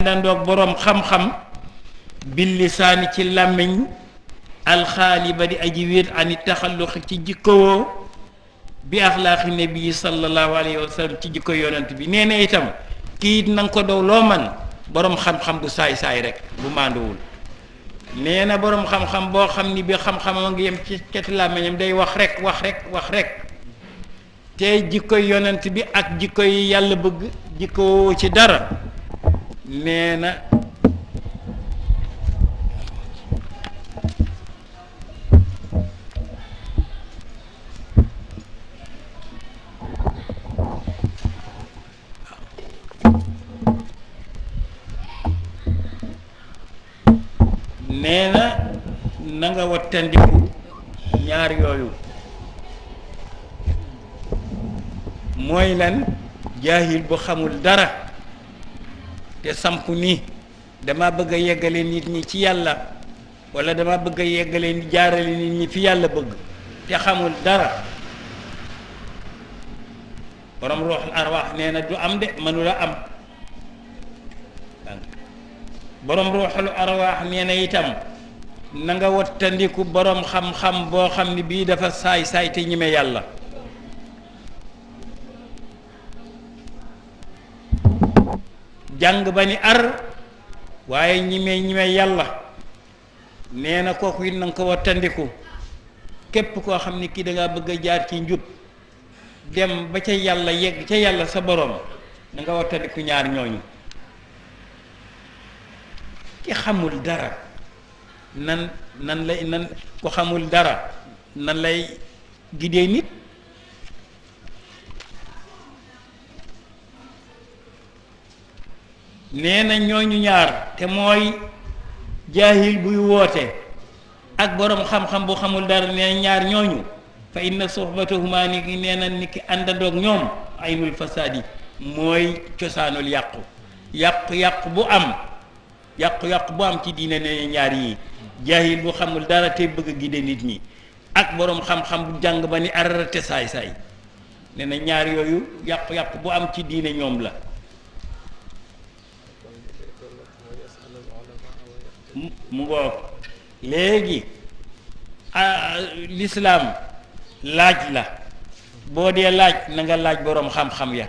àndandoog boroom xam-xam bil lisaani ci làmmiñ alxaali ba di aji wéet ani taxalluqi ci jikkowoo bi axlaaqi nabi sallallahu alayhi wa sallam ci jikko yonent bi nee na itam kii it na nga ko dow loo man boroom xam-xam bu saay-saay rek bu mànduwul nee na boroom xam-xam boo xam ni bi xam-xamam a ngi yem ci ceti làmmiñam day wax rek te jikko yonent bi ak jikko yi yàlla bëgg jikko ci dara nee na na nga wattandiku ñaar yooyu mooy lan jaahil bu xamul dara te samp ni dama bëgg a yeggale nit ñi ci yàlla wala dama bëgg a yeggale jaarale nit ñi fi yàlla bëgg te xamul dara borom ruuxul arwaax nee na du am de mënula am borom ruuxul arwaax nee na itam na nga wattandiku borom xam-xam boo xam ni bii dafa saay-saay te ñime yàlla jàng ba ni ar waaye ñime yàlla nee na kooku it na nga ko wattandiku képp koo xam ni kii da ngaa bëgg a jaar ci njub dem ba ca yàlla yegg ca yàlla sa borom na nga wattandiku ñaar ñooñu ki xamul dara nan ko xamul dara nan lay gidee nit nee na ñooñu ñaar te mooy jaahil buy woote ak boroom xam-xam bu xamul dara nee na ñaar ñooñu fa inna sohbatahuma ni nee na ni ki àndandoog ñoom aynul fasaadi mooy cosaanul yàqu bu am ci diine ne ñaar yi jaahil bu xamul dara te bëgg a gide nit ñi ak boroom xam-xam bu jàng ba ni ararate saay-saay nee na ñaar yooyu yàqu bu am ci diine ñoom la mu ngoog léegi lislaam laaj la boo dee laaj na nga laaj boroom xam-xam ya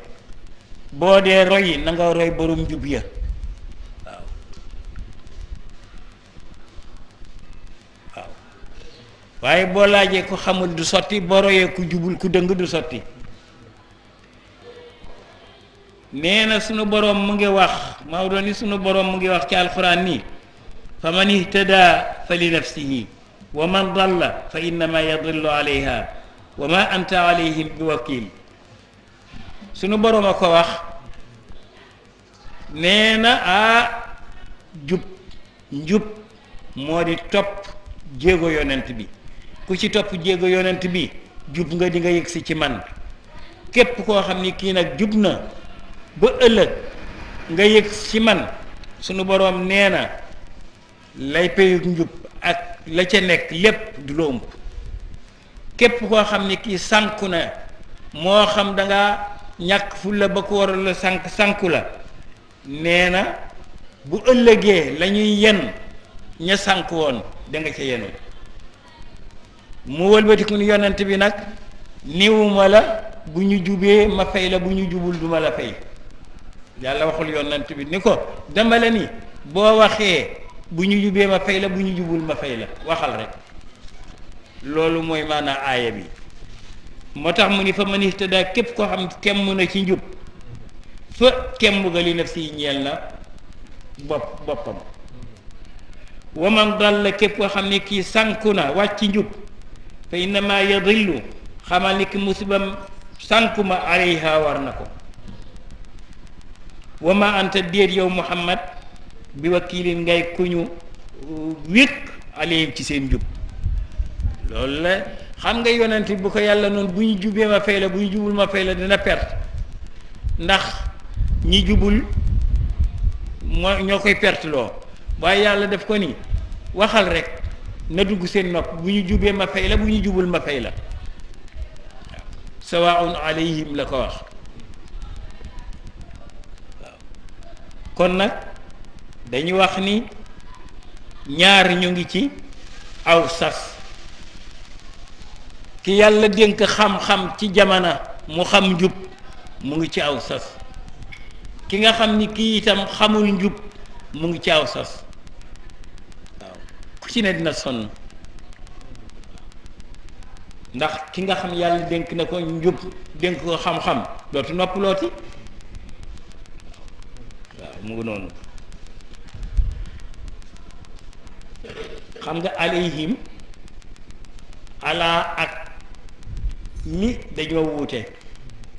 boo dee roy na nga roy boroom njub ya waaw waaye boo laajee ku xamul du sotti boo royee ku jubul ku dëng du sotti nee na sunu boroom mu ngi wax Maodo ni sunu boroom mu ngi wax ci alxuraan nii fa man ihtada fa li nafsihi wa man dalla fa innama yadillu alayha wa ma anta alayhim bi wakil sunu boroom a ko wax nee na njub moo di topp jéego yonent bi ku ci topp jéego yonent bi jub nga di nga yëgsi ci man képp koo xam ni kii nag jub na ba ëllëg nga yëg ci man sunu boroom nee na lay payug njub ak la ca nekk lépp du la ëmb képp koo xam ni kii sànku na moo xam danga ñàkk fulla ba ko waral la sànku la nee na bu ëllëgee la ñuy yen ña sànku woon da nga ca yenu mu wëlbatiku ni yonent bi nag niwuma la bu ñu jubee ma fay la bu ñu jubul duma la fay yàlla waxul yonent bi ni ko dama la ni boo waxee bu ñu jubee ma fay la bu ñu jubul ma fay la waxal rek loolu mooy maanaam aaya bi moo tax mu ni fa man ihtada képp koo xam kemm na ci njub fa kemm ga li nafsi ñeel na boppam wa man dalla képp koo xam ne kii sànku na wàcc njub fa innama yadillu xamal ni ki musibam sànku ma alayha war na ko wa ma anta déet yow Muhammad bi wakiilin ngay kuñu wékk alayhim ci seen njub loolu la xam nga yonent bu ko yàlla noonu bu ñu jubee ma fay la bu ñu jubul ma fay la dina perte ndax ñi jubul ñoo koy perte loo waaye yàlla def ko ni waxal rek na dugg seen nopp bu ñu jubee ma fay la bu ñu jubul ma fay la waaw sawaun alayhim la ko wax waaw kon nag dañu wax ni ñaar ñu ngi ci aw sas ki yàlla dénk xam-xam ci jamono mu xam njub mu ngi ci aw sas ki nga xam ni kii itam xamul njub mu ngi ci aw sas waaw ku ci ne dina sonn ndax ki nga xam yàlla dénk na ko njub dénk ko xam-xam dootu noppalooti waaw mu ngi noonu xam nga alayhim ala ak ni dañoo wuute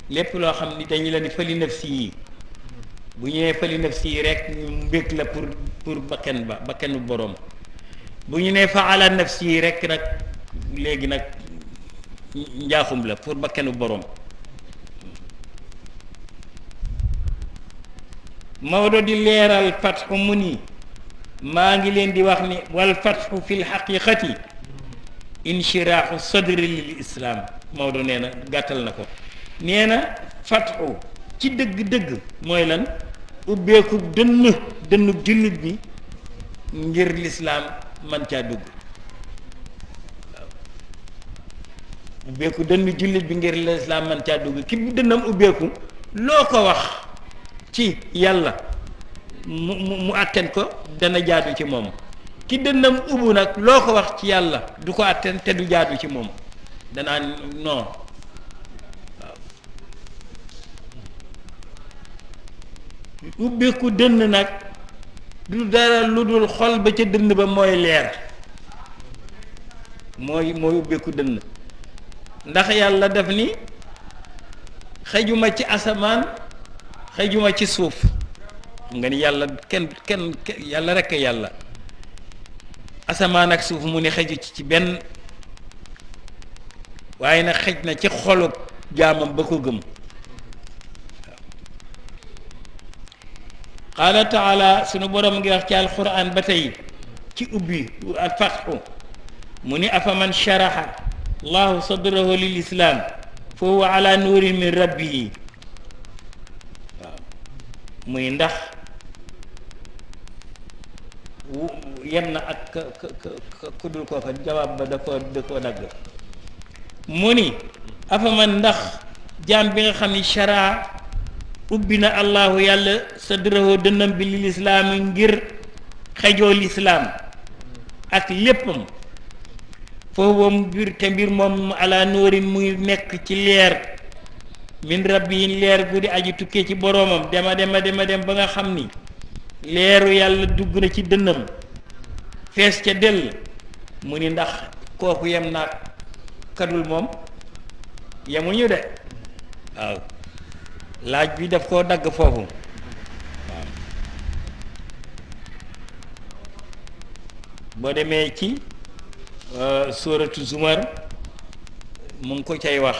lépp loo xam ni dañu la ni fali nafsi yi bu ñu nee fali nafsi yi rek mbég la pour bakkenu boroom bu ñu nee fa ala nafsi yi rek nag léegi nag njaaxum la pour bakkenu boroom Maodo di leeral fatxu mu ni maa ngi leen di wax ni wal fatxu fi lxaqiqati inshiraaxu sadri lil islaam Maodo nee na gàttal na ko nee na fatxu ci dëgg-dëgg mooy lan ubbeeku dënnu jullit bi ngir lislaam man caa dugg waaw ubbeeku dënnu jullit bi ngir lislaam man caa dugg ki dënnam ubbeeku loo ko wax ci yàlla mu àtten ko dana jaadu ci moom ki dënnam ubbu nag loo ko wax ci yàlla du ko àtten te du jaadu ci moom danaa non waaw ubbeeku dënn nag du dara lu dul xol ba ca dënn ba mooy leer mooy ubbeeku dënn ndax yàlla daf ni xëjuma ci asamaan xëjuma ci suuf nga ni yàlla kenn yàlla rekk yàlla asamaan ak suuf mu ni xëju ci benn waaye nag xëj na ci xolub jaamam ba ko gëm qaala taala sunu borom ngi wax ci alquran ba tey ci ubbi al fatxu mu ni afa man sharaxa allahu sadrahu lil islam fa huwa ala nuurin min rabbihi waaw muy ndax yem na ak ku dul kooka jawaab ba da koo dagg mu ni afa man ndax jaam bi nga xam ni shara ubbi na allahu yàlla sadrahu dënnam bi lil islaam ngir xejoo lislaam ak léppam foofu mbir moom ala nóorin muy nekk ci leer min rabbi leer gu di aji tukkee ci boroomam dema dem ba nga xam ni leeru yàlla dugg na ci dënnam fees ca dell mu ni ndax kooku yem naag kadul moom yemuñu de waaw laaj bi daf koo dagg foofu waaw boo demee ci suuratu zumar mu ngi ko cay wax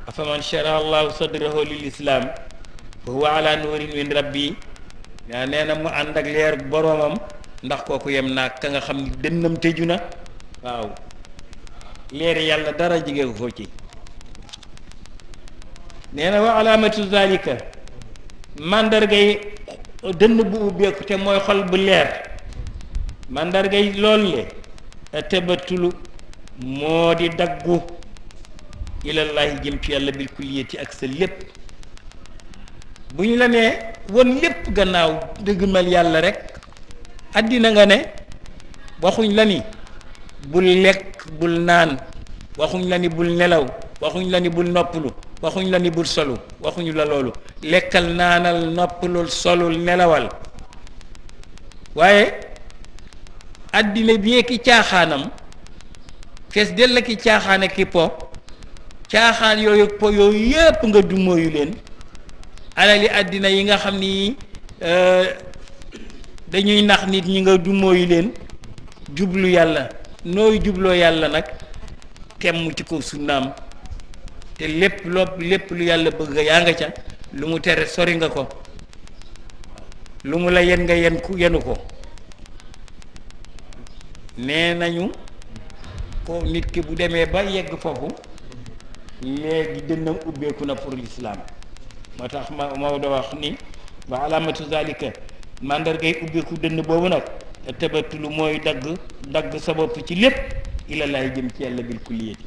afaman shara allahu sadrahu lil islam fa huwa ala nuurin min rabbi yaa nee na mu ànd ak leer boroomam ndax kooku yem naag ka nga xam ni dënnam tëju na waaw leeri yàlla dara jige ko ci nee na wa alaamatu zalika màndargay dënn bu ubbeeku te mooy xol bu leer màndargay loolu le tabatulu moo di daggu ilallahi jëm ci yàlla bil kulliyati ak sa lépp bu ñu la nee won lépp gannaaw dëgmal yàlla rek àddina nga ne waxuñ la ni bul lekk bul naan waxuñ la ni bul nelaw waxuñ la ni bul noppalu waxuñ la ni bul solu waxuñu la loolu lekkal naanal noppalul solul nelawal waaye àddina bi ki caaxaanam fees dell ki caaxaan ak ki po caaxaan yooyu po yooyu yépp nga dumóoyu leen alali àddina yi nga xam ni dañuy nax nit ñi nga dumóoyu leen jublu yàlla nooy jubloo yàlla nag temm ci ko sunnaam te lépp lu yàlla bëgg yaa nga ca lu mu tere sori nga ko lu mu la yen nga yenu ko nee nañu ko nit ki bu demee ba yegg foofu léegi dënnam ubbeeku na pour l'islam moo tax Maodo wax ni wa alamatu zalika mandargay ubbeeku dënn boobu nag tabatulu mooy dagg sa bopp ci lépp ila laay jëm ci yàlla bil kulliyati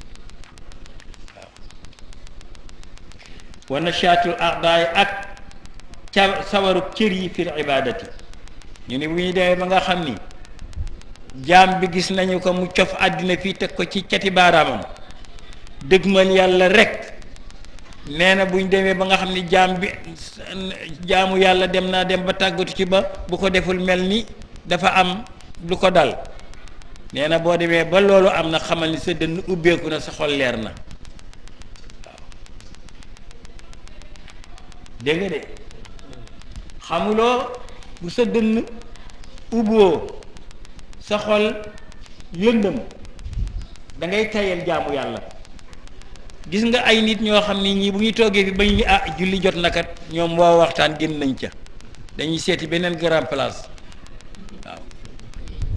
wa nashatul a'daay ak sawaru cër yi fil ibadati ñu ne bu ñu demee ba nga xam ni jaam bi gis nañu ko mu cof àddina fii teg ko ci cati baaraamam dëgmal yàlla rek nee na bu ñu demee ba nga xam ni jaam bi jaamu yàlla dem naa dem ba tàggatu ci ba bu ko deful mel ni dafa am lu ko dal nee na boo demee ba loolu am na xamal ni sa dënn ubbeeku na sa xol leer na waaw dégg nga de xamuloo bu sa dënn ubboo sa xol lëndëm da ngay tayal jaamu yàlla gis nga ay nit ñoo xam ni ñii bu ñu toogee fi bañ ni julli jot na kat ñoom woo waxtaan génn nañ ca dañuy seeti beneen grand place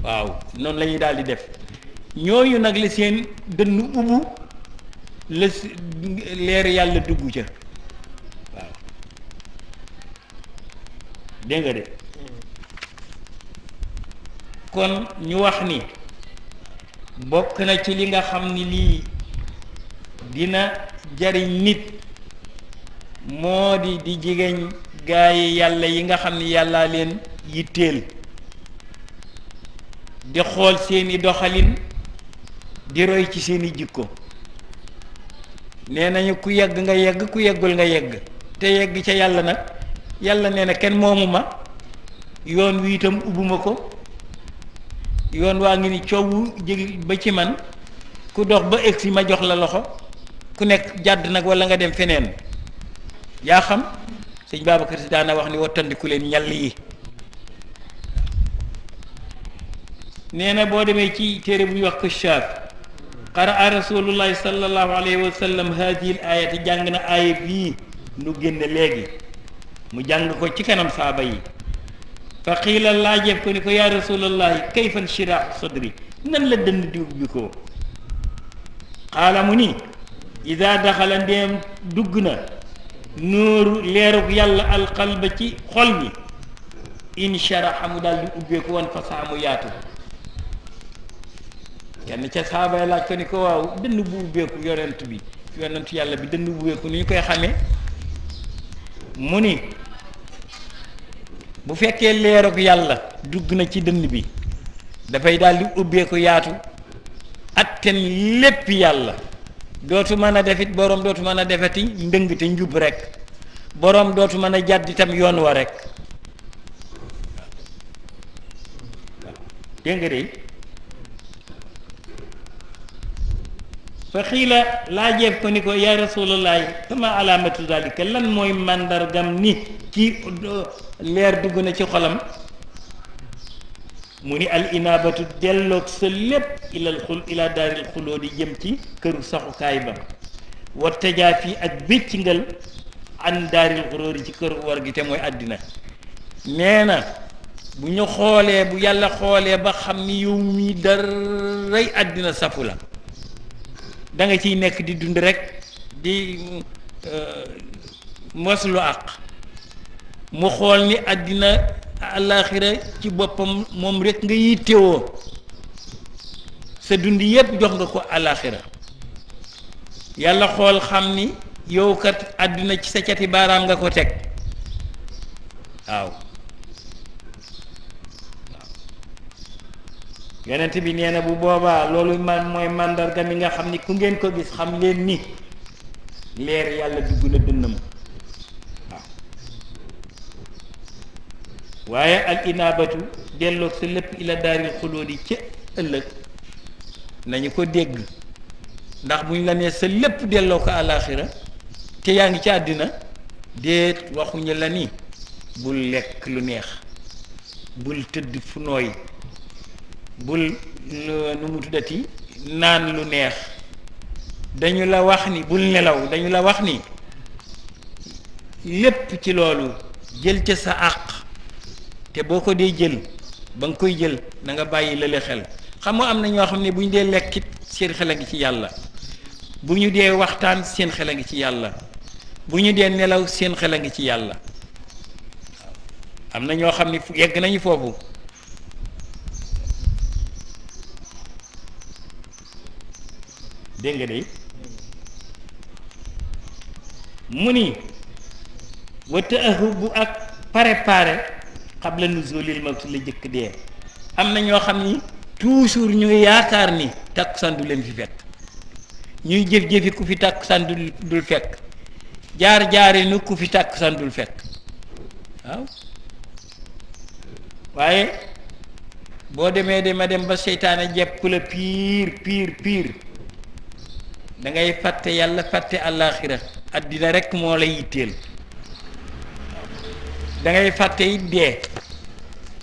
waaw noonu la ñuy daal di def ñooñu nag la seen dënn ubbu la leer yàlla dugg ca waaw dégg nga de kon ñu wax ni bokk na ci li nga xam ni lii dina jariñ nit moo di jigéen gaa yi yàlla yi nga xam ni yàllaa leen yitteel di xool seeni doxalin di roy ci seeni jikko nee nañu ku yegg nga yegg ku yeggul nga yegg te yegg ca yàlla nag yàlla nee na kenn moomu ma yoon wi itam ubbuma ko yoon waa ngi ni coowu jëg ba ci man ku dox ba egsi ma jox la loxo ku nekk jàdd nag wala nga dem feneen yaa xam sëñ Babacar Si daana wax ni wattandiku leen ñall yi nee na boo demee ci téere bu ñuy wax Kashaf qaraa rasulullahi sallallahu alayhi wa sallam haadihi al ayati jàng na aaya bii nu génne léegi mu jàng ko ci kanam saaba yi fa xiila laajeef ko ni ko yaa rasulallahi kayfa inshiraahu sadri nan la dënd di ubbi ko xaala mu ni ida daxala ndéem dugg na nuuru leerug yàlla alqalba ci xol bi insharaha mu daal di ubbeeku woon fa saamu yaatu kenn ca saabay laaj ko ni ko waaw dënn bu ubbeeku yonentu yàlla bi dënn bu ubbeeku ni ñu koy xamee mu ni bu fekkee leerug yàlla dugg na ci dënn bi dafay daal di ubbeeku yaatu atten lépp yàlla dootu mën a defit boroom dootu mën a defeti ndëng te njub rek boroom dootu mën a jàdd itam yoon wa rek dégg nga de fa xiila laajeef ko ni ko yaa rasulallahi sama alaamatu zalika lan mooy màndargam ni ci leer dugg na ci xolam mu ni al inaabatu delloog sa lépp ila daaril xuloo di jëm ci këru saxukaay ba wa tajaafi ak béccingal an daaril xuróori ci këru war gi te mooy àddina nee na bu ñu xoolee bu yàlla xoolee ba xam ni yow mii daray àddina safu la da nga ciy nekk di dund rek di moslu àq mu xool ni àddina àllaaxira ci boppam moom rek nga yittewoo sa dund yépp jox nga ko àllaaxira yàlla xool xam ni yow kat àddina ci sa cati baaraam nga ko teg waaw yonent bi nee na bu boobaa loolu man mooy màndarga mi nga xam ni ku ngeen ko gis xam leen ni leer yàlla dugg na dënnam waaw waaye al inaabatu delloog sa lépp ila daaril xulóodi ca ëllëg nañu ko dégg ndax bu ñu la nee sa lépp delloo ko àllaaxira te yaa ngi ci àddina déet waxuñu la ni bul lekk lu neex bul tëdd fu nooy bul nu mu tuddati naan lu neex dañu la wax ni bul nelaw dañu la wax ni lépp ci loolu jël ca sa àq te boo ko dee jël ba nga koy jël na nga bàyyi lële xel xam nga am na ñoo xam ne bu ñu dee lekkit seen xel a ngi ci yàlla bu ñu dee waxtaan seen xel a ngi ci yàlla bu ñu dee nelaw seen xel a ngi ci yàlla am na ñoo xam ni yegg nañu foofu dégg nga de mu ni wa ta'ahubu ak préparé qabla nuzulil mawti la jëkk dee am na ñoo xam ni toujours ñu ngi yaakaar ni takkusaan du leen fi fekk ñuy jëf-jëfi ku fi takkusaan dul fekk jaar-jaari nu ku fi takkusaan dul fekk waaw waaye boo demee dem ba seytaane jepp la piir da ngay fàtte yàlla fàtte àllaaxira addina rekk moo lay yitteel da ngay fàtte it dee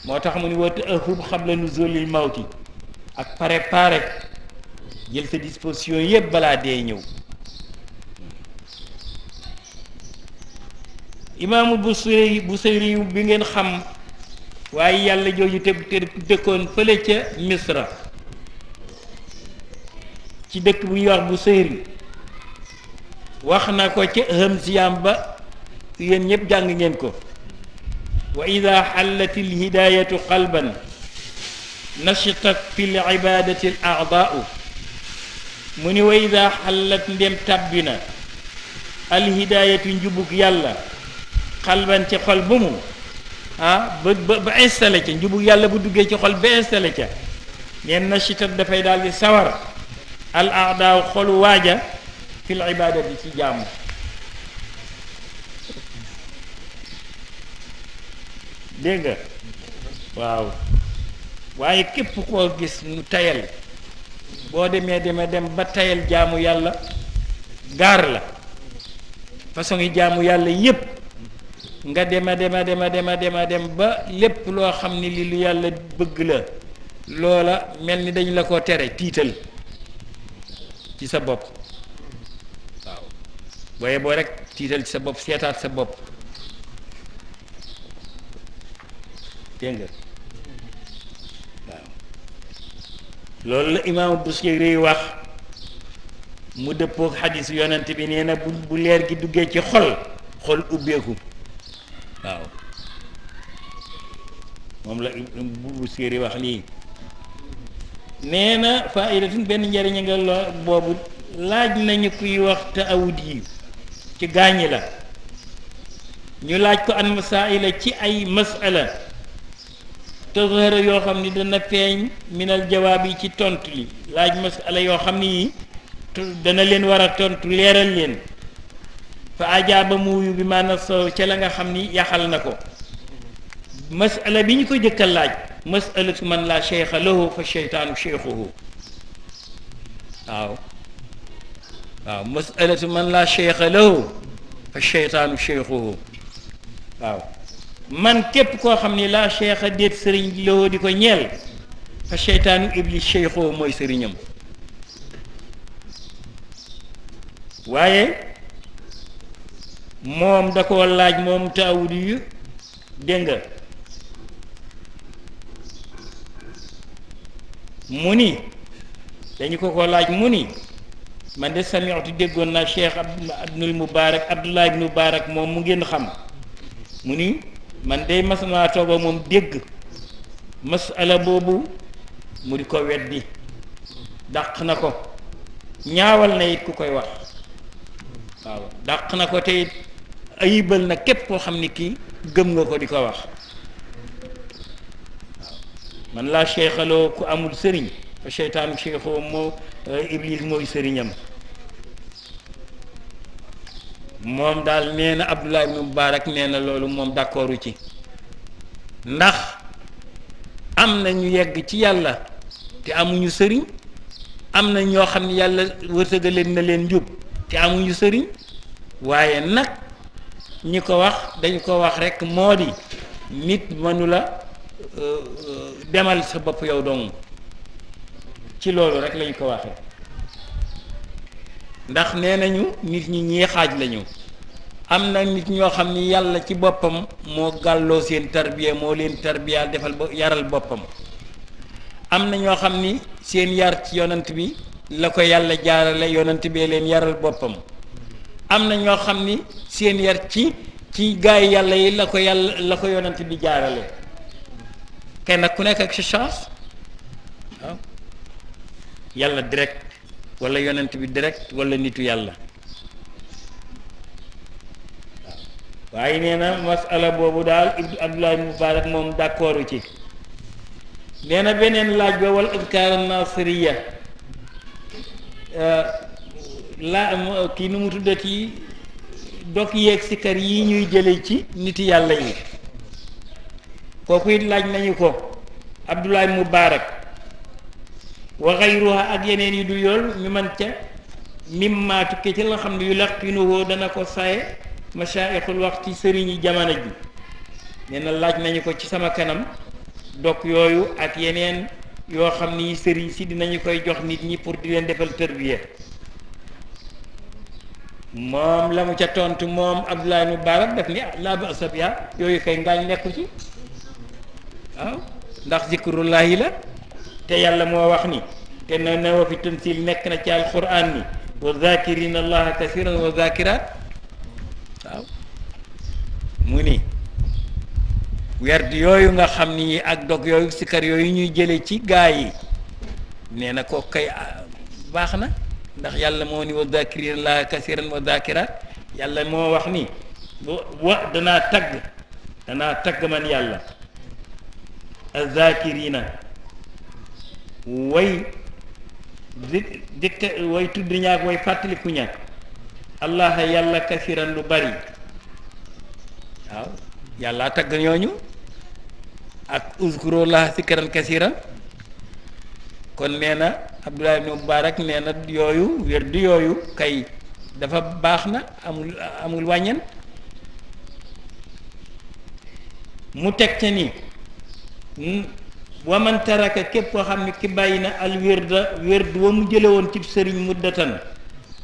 moo tax mu ni wa ta'ahub qabla nuzulil mawti ak préparé jël sa disposition yëpp balaa dee ñëw imaamu Busayri bi ngeen xam waaye yàlla jooju te dëkkoon fële ca Misra ci dëkk bu ñuy wax Busayri wax na ko ca Hamziyam ba yéen ñëpp jàng ngeen ko wa ida xallat alhidayatu qalban nashatat fi libadati al aadaau mu ni wa ida xallat ndem tàbbina alhidayatu njubug yàlla qalban ci xol bu mu ba installé ca njubug yàlla bu duggee ci xol ba installé ca neen nashatat dafay daal di sawar al aadaaw xolu waaja fi libadati ci jaamu dégg nga waaw waaye képp koo gis mu tayal boo demee dem ba tayal jaamu yàlla gaar la façon yi jaamu yàlla yépp nga dem ba lépp loo xam ni li lu yàlla bëgg la loola mel ni dañ la ko tere tiital ci sa bopp waaw booye boo rek tiital ci sa bopp seetaat sa bopp dégg nga waaw loolu la imaamu Busiri wax mu dëppook xadis yonent bi nee na bu leer gi duggee ci xol ubbeeku waaw moom la Busiri wax lii nee na faidatun benn njëriñ nga boobu laaj nañu kuy wax taawud yi ci gaañi la ñu laaj ko an masaila ci ay masala tazhara yoo xam ni dana feeñ minal jawaab yi ci tontu li laaj masala yoo xam ni dana leen war a tontu leeral leen fa ajaaba muuyu bi maanaam soo ca la nga xam ni yaxal na ko masala bi ñu ko jëkkal laaj masalatu man laa cheikha lahu fa cheytaanu cheikhuhu waaw masalatu man laa cheikha lahu fa cheytaanu cheikhuhu waaw man képp koo xam ni laa cheikha déet sëriñ lahu di ko ñeel fa cheytaanu iblis cheikhuhu mooy sëriñam waaye moom da koo laaj moom taawudi yu dégg nga mu ni dañu ko laaj mu ni man de sami'tu déggoon naa cheikh abdul mubarak abdullah ibn mubarak moom mu ngeen xam mu ni man de mas naa tooba moom dégg masala boobu mu di ko weddi dàq na ko ñaawal na it ku koy wax waaw dàq na ko te it ayibal na képp koo xam ni kii gëm nga ko di ko wax man laa cheikhaloo ku amul sëriñ fa cheytaanu cheikhoo moo iblis mooy sëriñam moom daal nee na abdullah ibn mubarak nee na loolu moom d'accordu ci ndax am na ñu yegg ci yàlla te amuñu sëriñ am na ñoo xam ne yàlla wërsëgaleen na leen njub te amuñu sëriñ waaye nag ñi ko wax dañu ko wax rekk moo di nit mënula demal sa bopp yow dong ci loolu rek lañu ko waxee ndax nee nañu nit ñi ñii xaaj lañu am na nit ñoo xam ni yàlla ci boppam moo gàlloo seen tarbiya moo leen tarbiyaal defal ba yaral boppam am na ñoo xam ni seen yar ci yonant bi la ko yàlla jaarale yonant bee leen yaral boppam am na ñoo xam ni seen yar ci ci gaay yàlla yi la ko yonent bi jaarale kenn ku nekk ak sa chance waaw yàlla direct wala yonent bi direct wala nitu yàlla waaye nee na masala boobu daal ibnu abdullah mubarak moom d'accordu ci nee na beneen laaj ba wal adkaar nasiriya kii nu mu tuddati dog yeeg sikar yi ñuy jële ci niti yàlla yi kooku it laaj nañu ko abdullah mubarak wa xayruha ak yeneen yi du yool mi man ca mimma tukke ci la xam ne yu laqinuhu dana ko saye mashaayixul waxti sëriñi jamono ji nee na laaj nañu ko ci sama kanam dog yooyu ak yeneen yoo xam ni sëriñ si dinañu koy jox nit ñi pour di leen defal tërbiya moom la mu ca tontu moom Abdoulaye Mubarak def ni laa ba asabia yooyu kay ngaañ nekku ci waaw ndax zikrullahi la te yàlla moo wax ni te na wa fi tansil nekk na ci alquran ni wa zakirina allaha kasiran wa zakirat waaw mu ni werd yooyu nga xam ni ak dog yooyu sikar yooyu ñuy jële ci gaa yi nee na ko kay baax na ndax yàlla moo ni wa zakirina allaha kasiran wa zakirat yàlla moo wax ni danaa tagg man yàlla azakirina way way tudd ñaak way fàttaliku ñaak allah yàlla kasiran lu bari waaw yàlla tagg ñooñu ak uzkurullah sikran kasiran kon nee na Abdullah ibn Mubarak nee na yooyu wérdu yooyu kay dafa baax na amul wàññen mu teg ca ni wa man taraka képp koo xam ne ki bàyyi na al wérdu wa mu jële woon cib sëriñ muddatan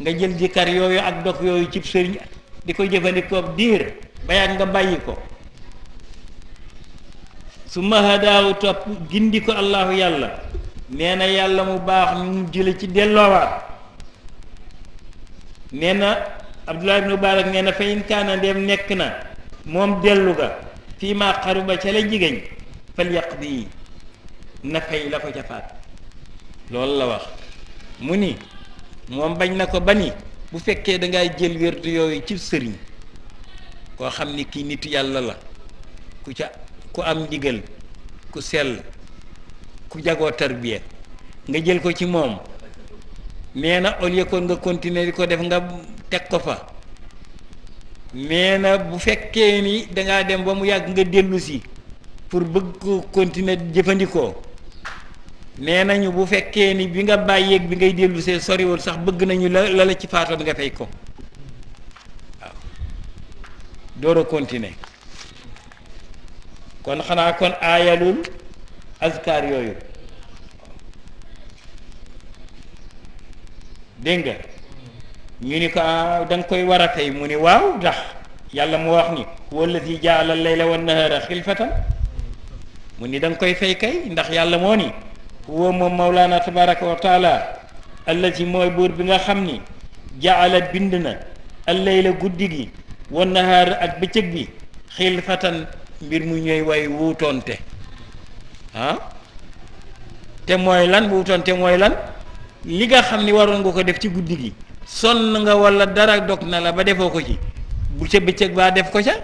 nga jël jikar yooyu ak dog yooyu cib sëriñ di ko jëfandikoo diir ba yàgg nga bàyyi ko su ma hadaawu topp gindi ko allahu yàlla nee na yàlla mu baax mu jële ci delloowaat nee na Abdullah ibn Mubarak nee na fa in kaana ndem nekk na moom dellu ga fii maa xaruba ca la jigéen fal yaqdi na fay la ko ca faat loolu la wax mu ni moom bañ na ko ba ni bu fekkee dangay jël wérdu yooyu ci sëriñ koo xam ni kii nitu yàlla la ku am ndigal ku sell ku jagoo tarbiya nga jël ko ci moom nee na au lieu kon nga continuer di ko def nga teg ko fa nee na bu fekkee ni dangaa dem ba mu yàgg nga dellu si pour bëgg ko continuer jëfandikoo nee nañu bu fekkee ni bi nga bàyyeeg bi ngay dellu see soriwul sax bëgg nañu la ci faatoon nga fay ko waaw door a continuer kon xanaa kon aayalul azkar yooyu dégg nga ñu ni ko da nga koy war a fay mu ni waaw ndax yàlla mu wax ni wallazi jaala layla wan nahara xilfatan mu ni da nga koy fay kay ndax yàlla moo ni huwa moom mawlaana tabaraka wa taala allazi mooy buur bi nga xam ni jaala bind na al layla guddi gi wan nahara ak bëccëg bi xilfatan mbir mu ñooy way wuutoonte te mooy lan wuutoonte mooy lan li nga xam ni waroon nga ko def ci guddi gi sonn nga walla dara dog na la ba defoo ko ci bu ca bëccëg baa def ko ca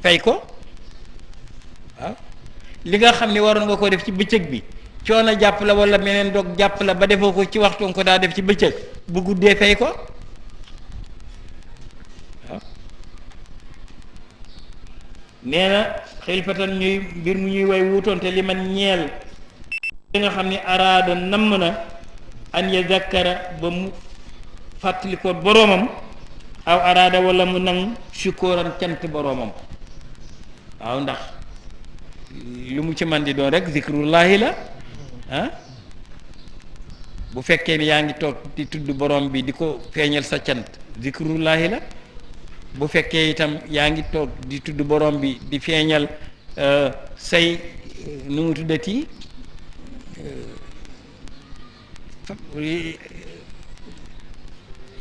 fay ko waaw li nga xam ni waroon nga ko def ci bëccëg bi coono jàpp la walla meneen dog jàpp la ba defoo ko ci waxtu nga ko daa def ci bëccëg bu guddee fay ko waaw nee na xilfatan ñuy mbir mu ñuy way wuutoonte li man ñeel li nga xam ni araada namm na an yazakkara ba mu fàttali ko boroomam aw araada wala mu nang sukóoran cant boroomam waaw ndax lu mu ci man di doon rek zikrullahi la bu fekkee ni yaa ngi toog di tudd borom bi di ko feeñal sa cant zikrullahi la bu fekkee itam yaa ngi toog di tudd borom bi di feeñal say nu mu tuddati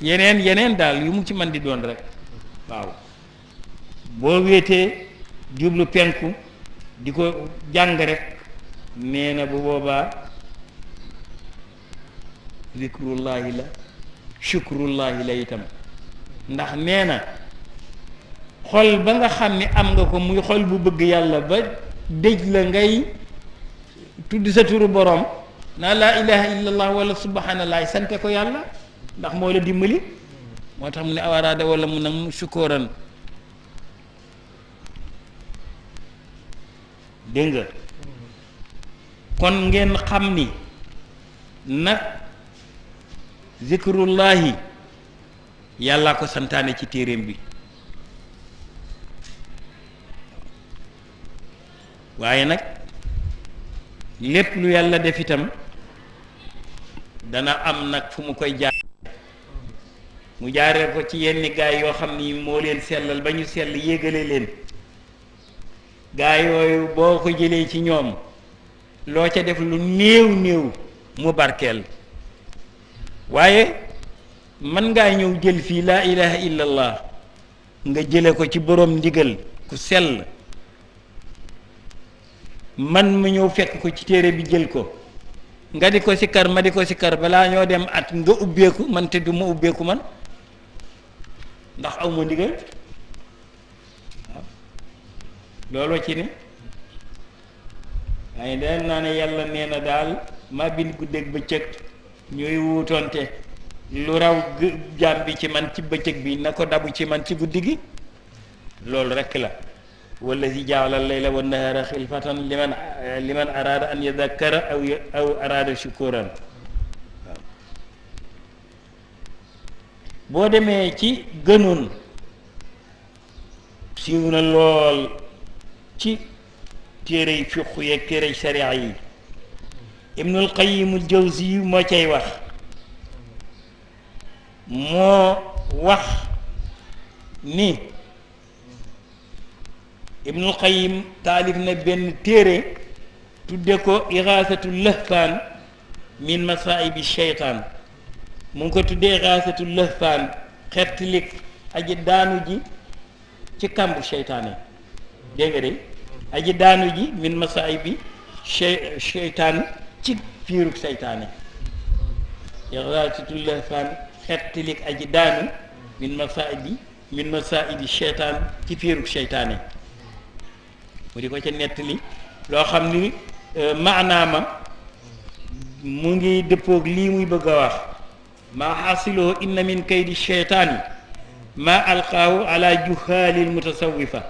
yeneen daal yu mu ci man di doon rek waaw boo wéetee jublu penku di ko jàng rek nee na bu boobaa zikrullahi la shukrullahi la itam ndax nee na xol ba nga xam ni am nga ko muy xol bu bëgg yàlla ba dëj la ngay tudd sa turu borom naa laa ilaha illallah wala subhanallah sante ko yàlla ndax moo la dimbali moo tax mu ne awaraada wala mu nag mu sukóoran dégg nga kon ngeen xam ni nag zikrullahi yàllaa ko santaane ci téeréem bi waaye nag lépp lu yàlla def itam dana am nag fu mu koy jaar mu jaaree ko ci yenn gaay yoo xam ni moo leen sellal ba ñu sell yéegale leen gaay yooyu boo ko jëlee ci ñoom loo ca def lu néew néew mu barkeel waaye mën ngaa ñëw jël fii laa ilaha illallah nga jële ko ci boroom ndigal ku sell man mu ñëw fekk ko ci téere bi jël ko nga di ko sikkar ma di ko sikkar balaa ñoo dem at nga ubbeeku man te du ma ubbeeku man ndax aw ma ndigal waaw looloo ci ne waaye daal naa ne yàlla nee na daal maa bind guddeeg bëccëg ñooy wuutonte lu raw jaam bi ci man ci bëccëg bi na ko dabu ci man ci guddi gi loolu rekk la wallazi jaala layla wa nahara xilfatan liman araada an yadakkara aw araada shukuran waaw boo demee ci gënoon siiw na lool ci téerey fiqhu yeeg téerey sharia yi ibnul qayyimul jawzi moo cay wax moo wax ni ibnul qayyim taalif na benn téere tudde ko iraasatu lahfaan min masaibi sheytaan mu ngi ko tuddee iraasatu lahfaan xettalik aji daanu ji ci kàmbu sheytaane dégg nga de aji daanu ji min masaibi sheytaan ci fiirug sheytaane iraasatu lahfaan xettalik aji daanu min masaibi sheytaan ci fiirug sheytaane mu di ko ca nettali loo xam ni maanaama mu ngi dëppoog lii muy bëgg a wax maa xasiloo inna min kaydi sheytaani maa alqaahu ala juhaali almutasawifa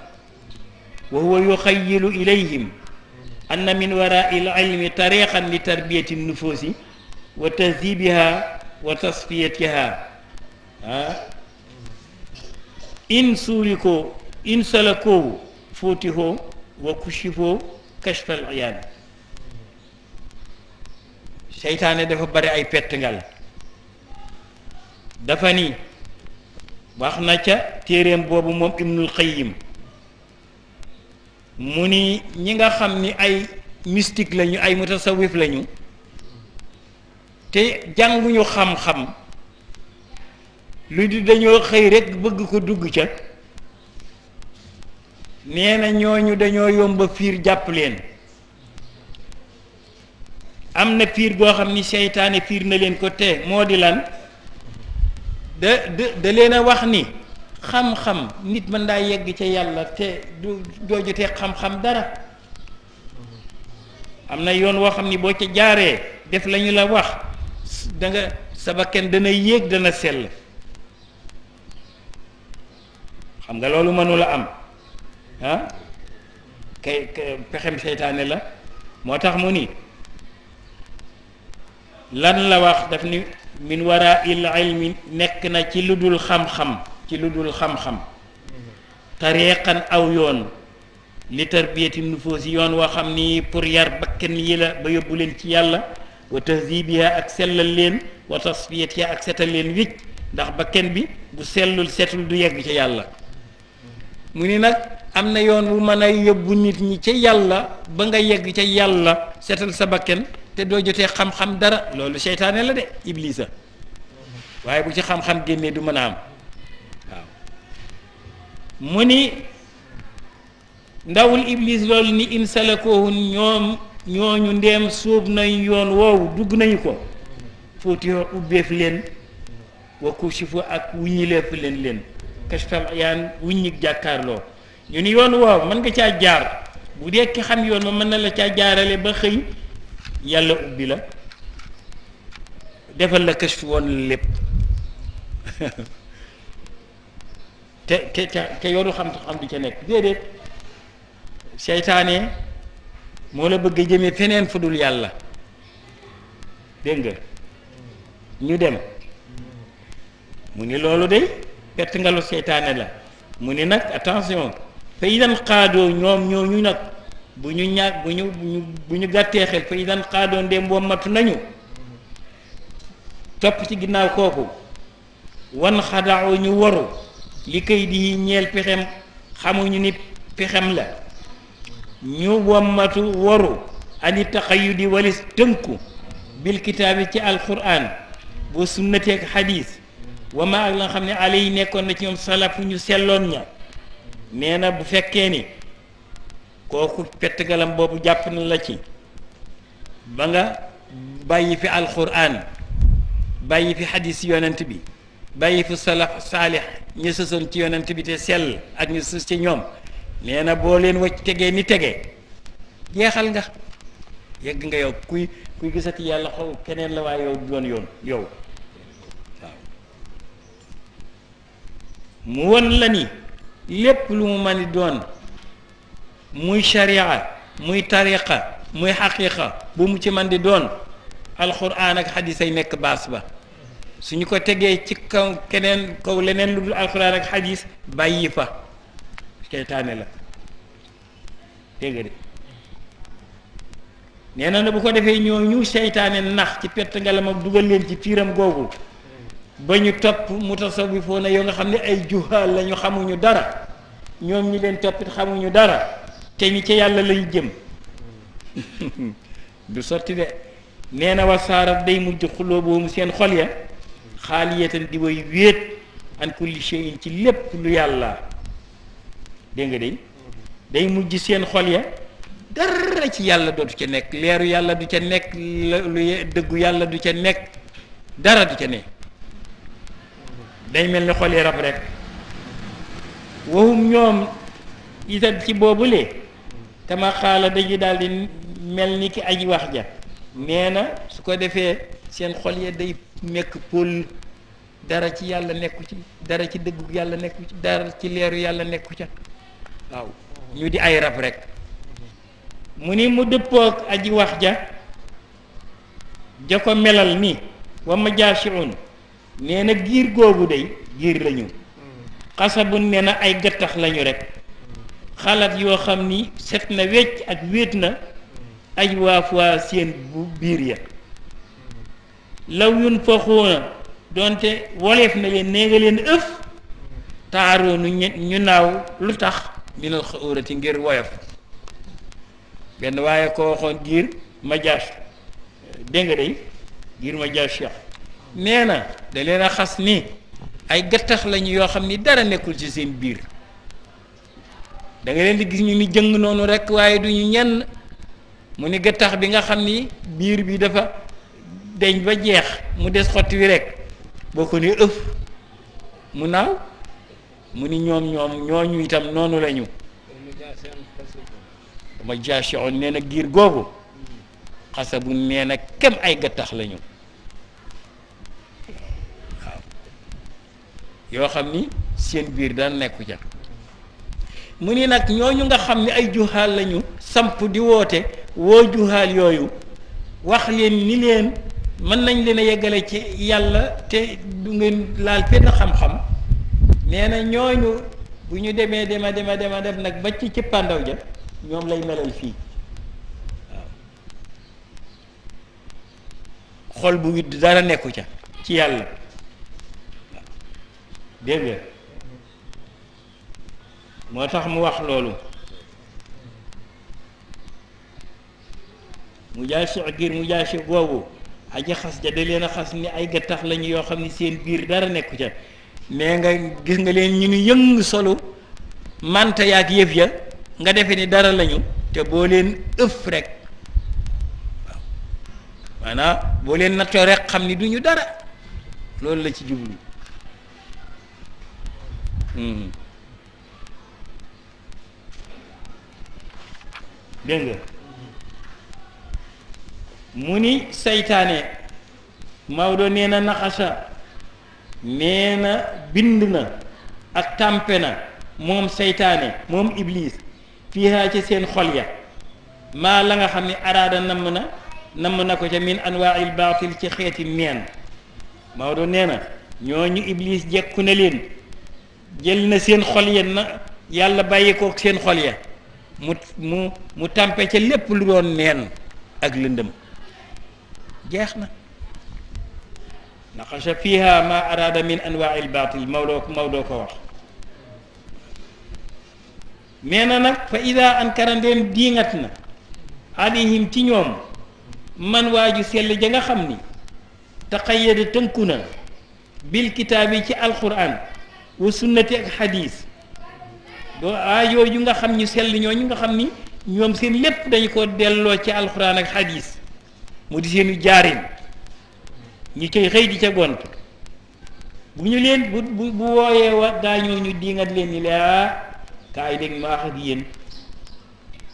wa huwa yuxayilu ilayhim anna min waraai alilmi tariqan li tarbiyati nufuusi wa tahdibiha wa tasfiyatiha in suurikoo in salakoo fuutihoo wa kushifoo kashfal iyaan seytaane dafa bari ay pettangal dafa ni wax na ca téeréem boobu moom ibnul qayyim mu ni ñi nga xam ni ay mystique lañu ay mutasawif lañu te jànguñu xam-xam lu di dañoo xëy rekk bëgg ko dugg ca nee na ñooñu dañoo yomba fiir jàpp leen am na fiir goo xam ni seytaane fiir na leen ko te moo di lan da leen a wax ni xam-xam nit mën daa yegg ca yàlla te doo jotee xam-xam dara am na yoon woo xam ni boo ca jaaree def lañu la wax da nga sa bakkan dana yéeg dana sell xam nga loolu mënula am kay pexem seytaane la moo tax mu ni lan la wax daf ni min wara il ilmi nekk na ci lu dul xam-xam tariqan aw yoon li tarbiyati nufuusi yoon woo xam ni pour yar bakkan yi la ba yóbbu leen ci yàlla wa tahzibiha ak sellal leen wa tasfiyatiha ak setal leen wicc ndax bakkan bi bu sellul setul du yegg ca yàlla mu ni nag am na yoon wu mën a yóbbu nit ñi ca yàlla ba nga yegg ca yàlla setal sa bakkan te doo jotee xam-xam dara loolu seytaane la de iblisa waaye bu ci xam-xam génnee du mën a am waaw mu ni ndawul iblis loolu ni in salakohu ñoom ñooñu ndeem sóob nañ yoon woowu dugg nañu ko fóoti yoo ubbeef leen wa kushifu ak wuññileef leen kashfal yaan wuññi jàkkaarloo ñu ni yoon woowu mën nga caa jaar bu dee ki xam yoon ma mën na la caa jaarale ba xëy yàlla ubbi la defal la kashf woon la lépp te yoonu xam-xam du ca nekk déedéet seytaane moo la bëgg a jëmee feneen fu dul yàlla dégg nga ñu dem mu ni loolu de pett nga lu seytaane la mu ni nag attention fa idan xaadoo ñoom ñooñu nag bu ñu gàttee xel fa idan xaadoo ndéem wommatu nañu topp ci ginnaaw kooku wan xadaaw ñu waru li kay di ñeel pexem xamuñu ni pexem la ñu wommatu waru ani taxayudi walis tënku bil kitaabi ci alquran boo sunnateeg xadiis wama ak la nga xam ne ale yi nekkoon na ci ñoom salafu ñu selloon ña nee na bu fekkee ni kooku pettgalam boobu jàpp na la ci ba nga bàyyi fi alquran bàyyi fi xadiis yonent bi bàyyi fi salaf saalix ñu sësoon ci yonent bi te sell ak ñu sës ci ñoom nee na boo leen wacc tegee ni tegee jeexal nga yegg nga yow kuy gisati yàlla xaw keneen la waaye yow doon yow waaw mu won la ni lépp lu mu mën di doon muy sharia muy tariqa muy xaqiqa bu mu ci man di doon alquran ak xadis ay nekk baas ba suñu ko tegee ci kaw kaw leneen lu dul alquran ak xadis bàyyi fa seytaane la dégg nga de nee na bu ko defee ñooñu seytaane nax ci pett ngalam ak dugal leen ci fiiram googu ba ñu topp mutasawifoona yoo nga xam ne ay juhaal la ñu xamuñu dara ñoom ñi leen toppit xamuñu dara te ñi ca yàlla lañu jëm du sotti de nee na wasaarat day mujj xuloo boobu seen xol ya xaaliyatan di way wéet an kulli shay'in ci lépp lu yàlla dégg nga day mujj seen xol ya dara ci yàlla dootu ca nekk leeru yàlla du ca nekk lu dëggu yàlla du ca nekk dara du ca nekk day mel ni xol yi rab rek waxum ñoom itam ci boobule tama xaala dañu daal di mel ni ki aji wax ja nee na su ko defee seen xol ya day nekk pôl dara ci yàlla nekku ci dara ci dëggu yàlla nekku ci dara ci leeru yàlla nekku ca waaw ñu di ay rab rek mu ni mu dëppook aji wax ja ko melal ni wa majaashiun nee na giir googu day giir lañu xasabun nee na ay gattax lañu rek xalaat yoo xam ni set na wecc ak wéet na aj waa seen bu biir ya law yun faxuuna doonte woleef na leen nee nga leen ëf taaroonu ñu naaw lu tax minal xaurati ngir woyof benn waaye ko waxoon giir majaas dégg nga day giir majaas cheikh nee na da leen a xas ni ay gattax lañu yoo xam ni dara nekkul ci seen biir da nga leen di gis ñu ni jëng noonu rek waaye du ñu ñenn mu ni gattax bi nga xam ni biir bi dafa deñ ba jeex mu des xotti wi rek boo ko ni ëf mu naaw mu ni ñoom ñooñu itam noonu lañu ma jaashoon nee na giir googu xasabu nee na kem ay gattax lañu waaw yoo xam ni seen biir daan nekku ca mu ni nag ñooñu nga xam ni ay juhaal lañu samp di woote woo juhaal yooyu wax leen ni leen mën nañ leen a yeggale ci yàlla te du ngeen laal fenn xam-xam nee na ñooñu bu ñu demee dem nag ba ci cëppandaw ja ñoom lay melal fii waaw xol bu widd dara nekku ca ci yàlla waaw dégg nga moo tax mu wax loolu mu jaasi ngir mu jaasi boobu aji xas ja da leen a xas ni ay gattax lañu yoo xam ni seen biir dara nekku ca nee nga gis nga leen ñu ngi yëng solu manta yaak yëf ya nga defe ni dara lañu te boo leen ëf rek waaw maanaam boo leen nattoo rek xam ni duñu dara loolu la ci jublu dégg nga mu ni seytaane Maodo nee na naxasa nee na bind na ak tàmpe na moom seytaane moom iblis fiihaa ci seen xol ya maa la nga xam ne araada namm na ko ca min anwaa'il baatil ci xeeti neen Maodo nee na ñooñu iblis jekku na leen jël na seen xol ya na yàlla bàyyi ko seen xol ya mu tàmpe ca lépp lu doon neen ak lëndëm jeex na naqasha fiha ma arada min anwaai lbatil Maodo ko wax nee na nag fa ida ankara ndeen diingat na alayhim ci ñoom man waaju sell ja nga xam ni taqayyada tënku na bil kitaab yi ci alquran wa sunnati ak xadiis doo yooyu nga xam ñu sell ñooñu nga xam ni ñoom seen lépp dañu ko delloo ci alquran ak xadiis mu di seenu jaarin ñu koy xëy di ca gont bu ñu leen bu wooyee wa gaañoo ñu diingat leen ni laa kaay dégg ma wax ak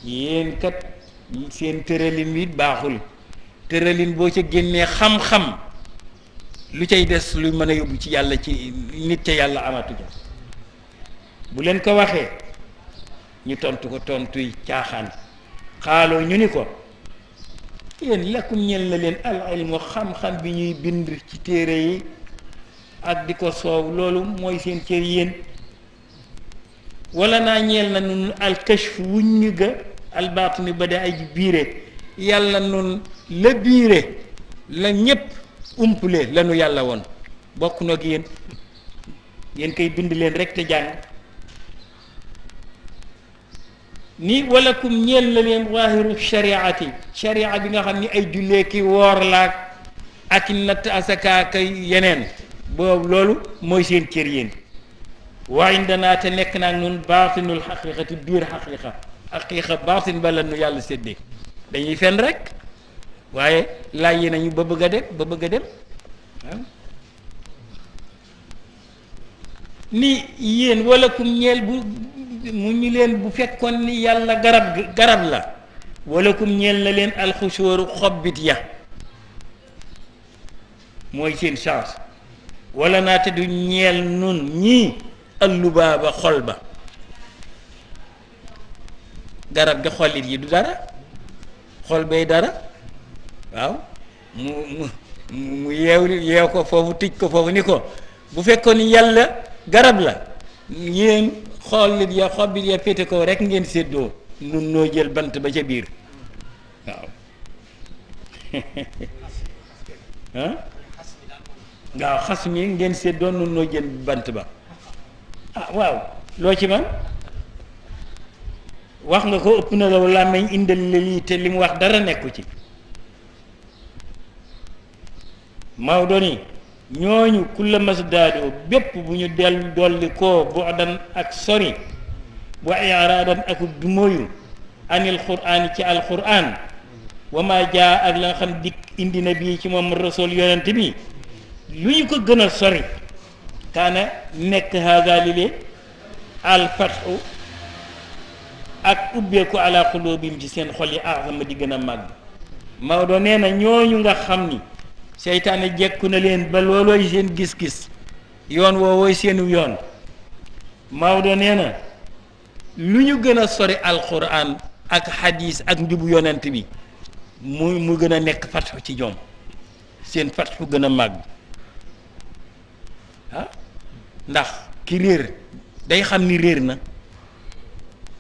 yéen kat seen tëralin wi baaxul tëralin boo ca génnee xam-xam lu cay des lu mën a yóbbu ci yàlla ci nit ca yàlla amatu ja bu leen ko waxee ñu tontu ko tontuy caaxaan xaaloo ñu ni ko yéen lakum ñel na leen al ilmu xam-xam bi ñuy bind ci téere yi ak di ko soow loolu mooy seen cër yéen wala naa ñeel na nun al kashf wuñ ñu ga al baatini ba de ay biire yàlla nun la biire la ñépp umpule lanu yàlla woon bokk noog yéen koy bind leen rek te jàng ni wala kum ñeel na leen waahiru shariati sharia bi nga xam ni ay jullee ki woor laak ak natt asaka kay yeneen boobu loolu mooy seen cër yéen wa indana te nekk naag nun baatinul xaqiqati biir xaqiqa baatin ba la nu yàlla séddee dañuy fen rek waaye laaj yi nañu ba bëgg a dem waaw ni yéen wala kum ñeel bu mu ñu leen bu fekkoon ni yàlla garab la wala kum ñeel na leen alxusóoru xobbit ya mooy seen chance wala naate du ñeel nun ñii allubaaba xol ba garab ga xollit yi du dara xol bay dara waaw mu yeew ko foofu tij ko foofu ni ko bu fekkoon ni yàlla garab la yéen xollit ya xobbit ya féete ko rek ngeen séddoo nun noo jël bant ba ca biir waaw waaw xas mi ngeen séddoo nun noo jël bant ba waaw loo ci man wax nga ko ëpp na la làmmiñ indal la lii te li mu wax dara nekku ci Maodo ni ñooñu kulla masdaadoo bépp bu ñu dolli koo bu'dan ak sori wa i'raadan ak du moyu anil qur'aan ci alqur'aan wa ma jaa ak la nga xam dikk indi na bii ci moom rasul yonent bi lu ñu ko gën a sori kaana nekk haada lile alfatxu ak ubbeeku ala quluubihim ci seen xol yi azama di gën a màgg Maodo nee na ñooñu nga xam ni seytaane jekku na leen ba loolooy seen gis-gis yoon woowooy seenu yoon Maodo nee na lu ñu gën a sori alquran ak hadis ak njubu yonent bi mu gën a nekk fatxu ci ñoom seen fatxu gën a màgg ndax ki réer day xam ni réer na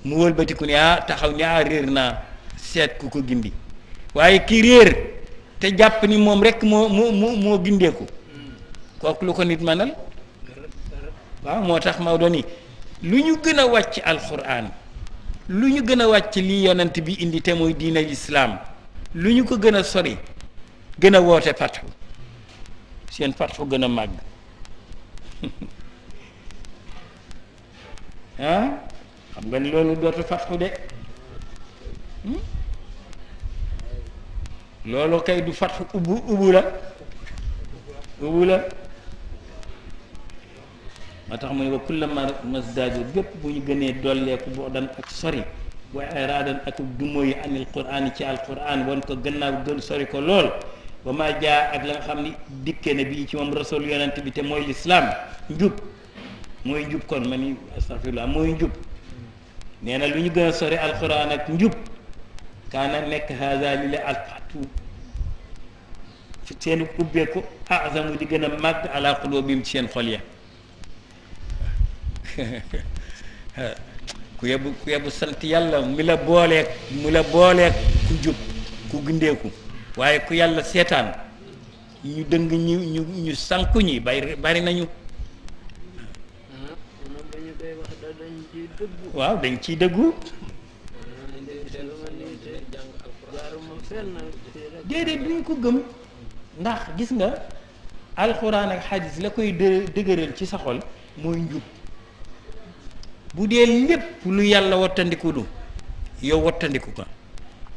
mu wëlbatiku ne taxaw ni réer naa seet ku ko gindi waaye ki réer te jàpp ni moom rek moo gindeeku kooku lu ko nit manal waaw moo tax Maodo ni lu ñu gën a wàcc alquran lu ñu gën a wàcc lii yonent bi indi te mooy diina islaam lu ñu ko gën a sori gën a woote fatxu seen fatxu gën a màgg xam nga ni loolu dootu fatxu de loolu kay du fatxu ubbu la moo tax mu ne ba kullama masdaadu bépp bu ñu gënee dolleeku boo dan ak sori wa iraadan ak dumo yi anil quraan ci alquran wan ko gannaaw gën sori ko lool ba ma jaa ak la nga xam ni dikke ne bii ci moom rasul yonent bi te mooy lislaam njub mooy njub kon ma ni astaghfirullah mooy njub nee na lu ñu gën a sori alquran ak njub kaana nekk haza li la alfatu seen ubbeeku azamu di gën a màgg ala qulubihim ci seen xol ya ku yebbu sant yàlla mi la booleeg ku jub ku gindeeku waaye ku yàlla seetaan ñu dëng ñu sànku ñi bari nañu waaw dañ ciy dëggu déedéet duñ ko gëm ndax gis nga alxuraan ak xadis la koy dëgëral ci sa xol mooy njub bu dee lépp lu yàlla wattandiku du yow wattandiku ko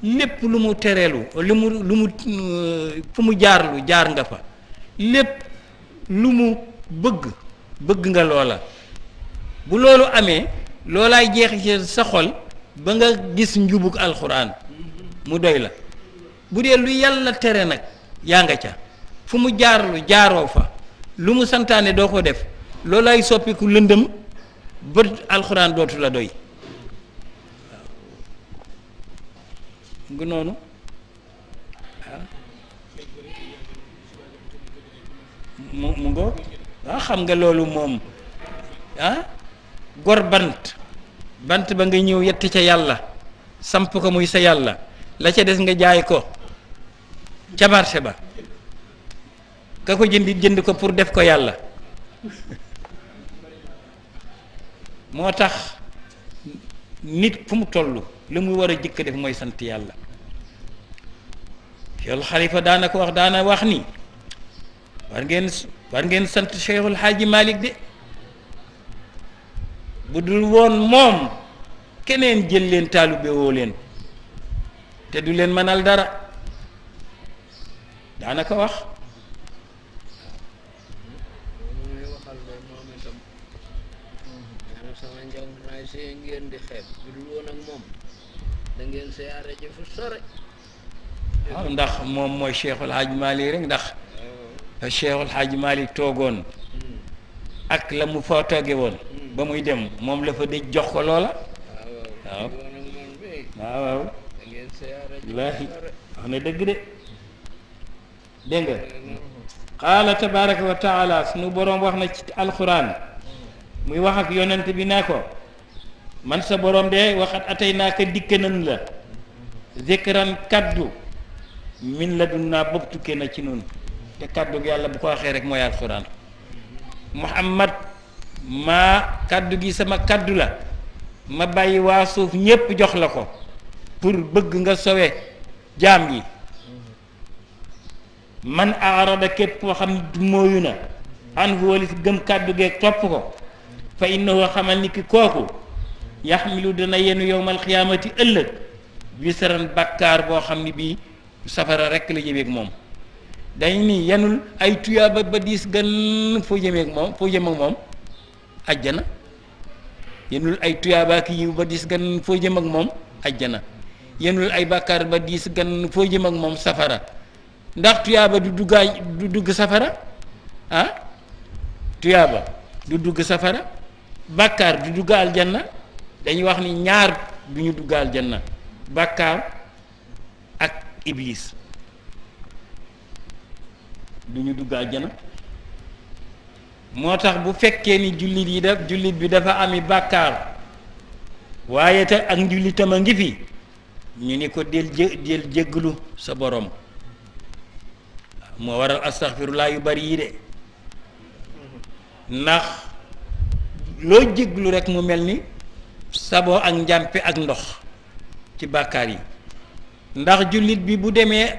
lépp lu mu tereelu lu mu fu mu jaarlu jaar nga fa lépp lu mu bëgg nga loola bu loolu amee loolaay jeexi ci sa xol ba nga gis njubug alxuraan mu doy la bu dee lu yàlla tere nag yaa nga ca fu mu jaarlu jaaroo fa lu mu santaane doo ko def loolaay soppiku lëndëm ba alxuraan dootu la doy waaw ngu noonu waaw mu ngoo waaw xam nga loolu moom gor bant ba nga ñëw yett ca yàlla samp ko muy sa yàlla la ca des nga jaay ko ca marché ba ka ko jënd ko pour def ko yàlla moo tax nit fu mu toll li muy war a jëkk def mooy sant yàlla Cheikhul Xalifa daana wax ni war ngeen sant Cheikhul Xaaji Malik de bu dul woon moom keneen jël leen taalube woo leen te du leen mënal dara daana ko wax ngeen di xeeb bu dul woon ak moom da ngeen siyaare ji fu sore waaw ndax moom mooy Cheikhul Hadj Malick rek ndax Cheikhul Hadj Malick toogoon ak la mu fa tooge woon ba muy dem moom la fa dëj jox ko loola waaw waaw wallaahi wax na dëgg de dégg nga qaala tabaraka wa taala sunu boroom wax na ci alquran muy wax ak yonent bi ne ko man sa borom de waxat atay naa ko dikk nañ la zikran kaddu min la dun naa bopp tukkee na ci noonu te kaddu gi yàlla bu ko waxee rek mooy alxuraan muhammad maa kaddu gi sama kaddu la ma bàyyi waa suuf ñépp jox la ko pour bëgg nga sowe jaam yi man aarada képp koo xam ne du mooyu na an wóolis gëm kaddu geeg topp ko fa innahu xamal ni ki kooku yaxmilu dana yenu yowmal xiyaamati ëllëg wisaran bàkkaar boo xam ne bii safara rekk la jëmeeg moom dañ ni yenul ay tuyaaba ba diis gan foo jëmeeg moom foo jëm ak moom ajjana yenul ay tuyaaba ki yiw ba diis gan foo jëm ak moom ajjana yenul ay bàkkaar ba diis gan foo jëm ak moom safara ndax tuyaaba du dugg safara tuyaaba du dugg safara bàkkaar du dugg aljanna dañuy wax ni ñaar du ñu dugg aljanna bàkkaar ak iblis du ñu dugg aljanna moo tax bu fekkee ni jullit bi dafa ami bàkkaar waaye te ak njullitam a ngi fi ñu ni ko del jégglu sa borom moo waral astaghfirullah yu bari yi de ndax loo jégglu rek mu mel ni saboo ak njàmpe ak ndox ci bàkkaar yi ndax jullit bi bu demee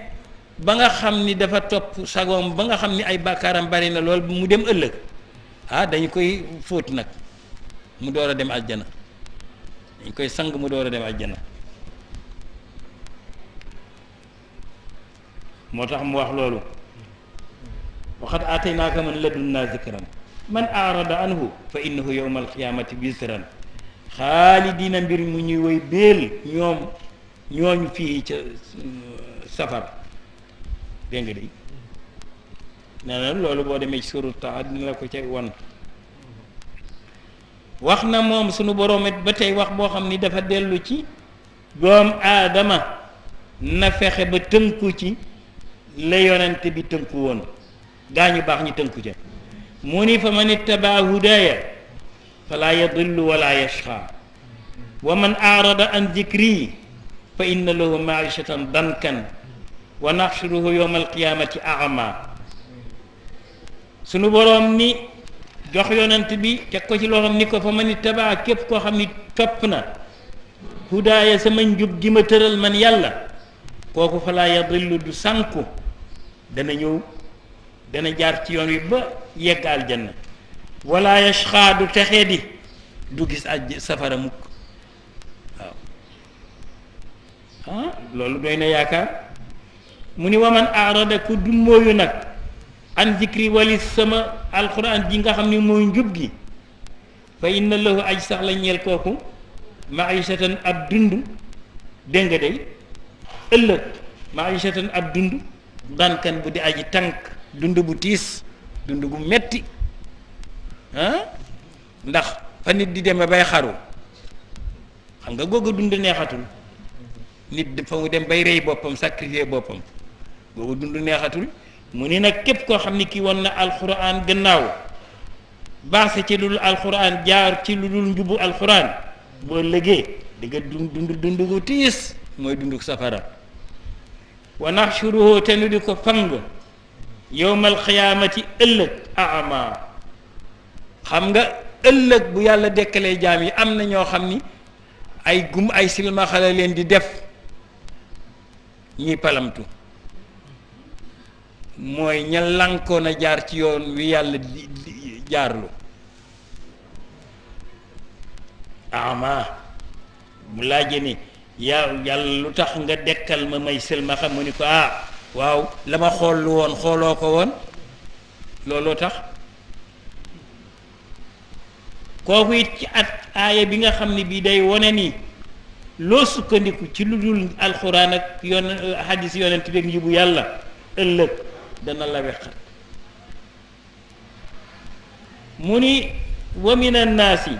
ba nga xam ni dafa topp sagoom ba nga xam ni ay bàkkaaram bari na lool mu dem ëllëg dañu koy fóot nag mu door a dem aljana dañ koy sang mu door a dem àjjana. moo tax mu wax loolu waxat aataynaaka min ladunnaa zikran man aarada anhu fa innahu yawma alqiyamati wisran xaalidiina mbir mu ñuy woy béel ñooñu fii ca safar dégg nga de nee na loolu boo demee ci suuru Taha dina la ko ca wan wax na moom sunu boroom it ba tey wax boo xam ni dafa dellu ci doom aadama na fexe ba tënku ci la yonent bi tënku woon gaañu baax ñi tënku ca mu ni fa man ittabaa hudaaya fala yadillu wala yashqa wa man aarada an dikri fa inna lahu maishatan dankan wa naxshuruhu yawma alqiyamati a'ma sunu boroom ni jox yonent bi teg ko ci loo xam ni ko fa man ittabaa képp koo xam ni topp na hudaaya sama njub gi ma tëral man yàlla kooku fala yadillu du sànku dana ñëw dana jaar ci yoon wi ba yegg aljanna wala yashqa du texee di du gis safara mukk waaw loolu doy na yaakaar mu ni waman aarada ku dummóoyu nag an zikri walis sama alquran ji nga xam ni mooy njub gi fa inna lahu aj sax la ñeel kooku maishatan ab dund dégg nga day ëllëg maishatan ab dund dankan bu di aji tànk dund bu tiis dund gu metti ndax fa nit di demee bay xaru xam nga googu dund neexatul nit fa mu dem bay rey boppam sacrifier boppam googu dund neexatul mu ni nag képp koo xam ni ki won na alxuraan gannaaw baase ci lu dul alxuraan jaar ci lu dul njubu alxuraan boo lëgee di nga dund gu tiis mooy dundu safara wa naxshuruhu te nu di ko fang yowmal xiyaamati ëllëg ama xam nga ëllëg bu yàlla dekkalee jaam yi am na ñoo xam ni ay silmaxa la leen di def ñuy palamtu mooy ña lankoon a jaar ci yoon wi yàlla di jaarlu ama mu laaje ni yàlla lu tax nga dekkal ma may silmaxa mu ni ko waaw la ma xool lu woon xooloo ko woon looloo tax kooku it ci aaya bi nga xam ne bii day wone ni loo sukkandiku ci lu dul alxuraan ak hadis yonent bi njibu yàlla ëllëg dana la wexat mu ni wa min annaasi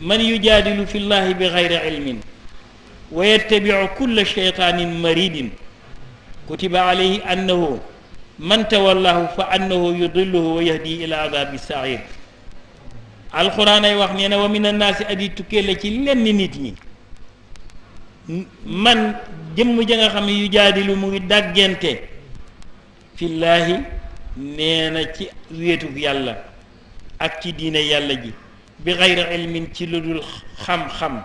man yujaadilu fi llahi bi gayri ilmin wa yattabiu kulla sheytaanin maridin kutiba alayhi annahu man tawallahu fa annahu yudilluhu wa yahdi ila adabi sair alquran ay wax nee na wa min annaasi adi tukkee la ci lenn nit ñi man jëmm ja nga xam ne yu jaadilu mu ngi dàggante fillaahi nee na ci wéetug yàlla ak ci diine yàlla ji bi xayri ilmin ci lu dul xam-xam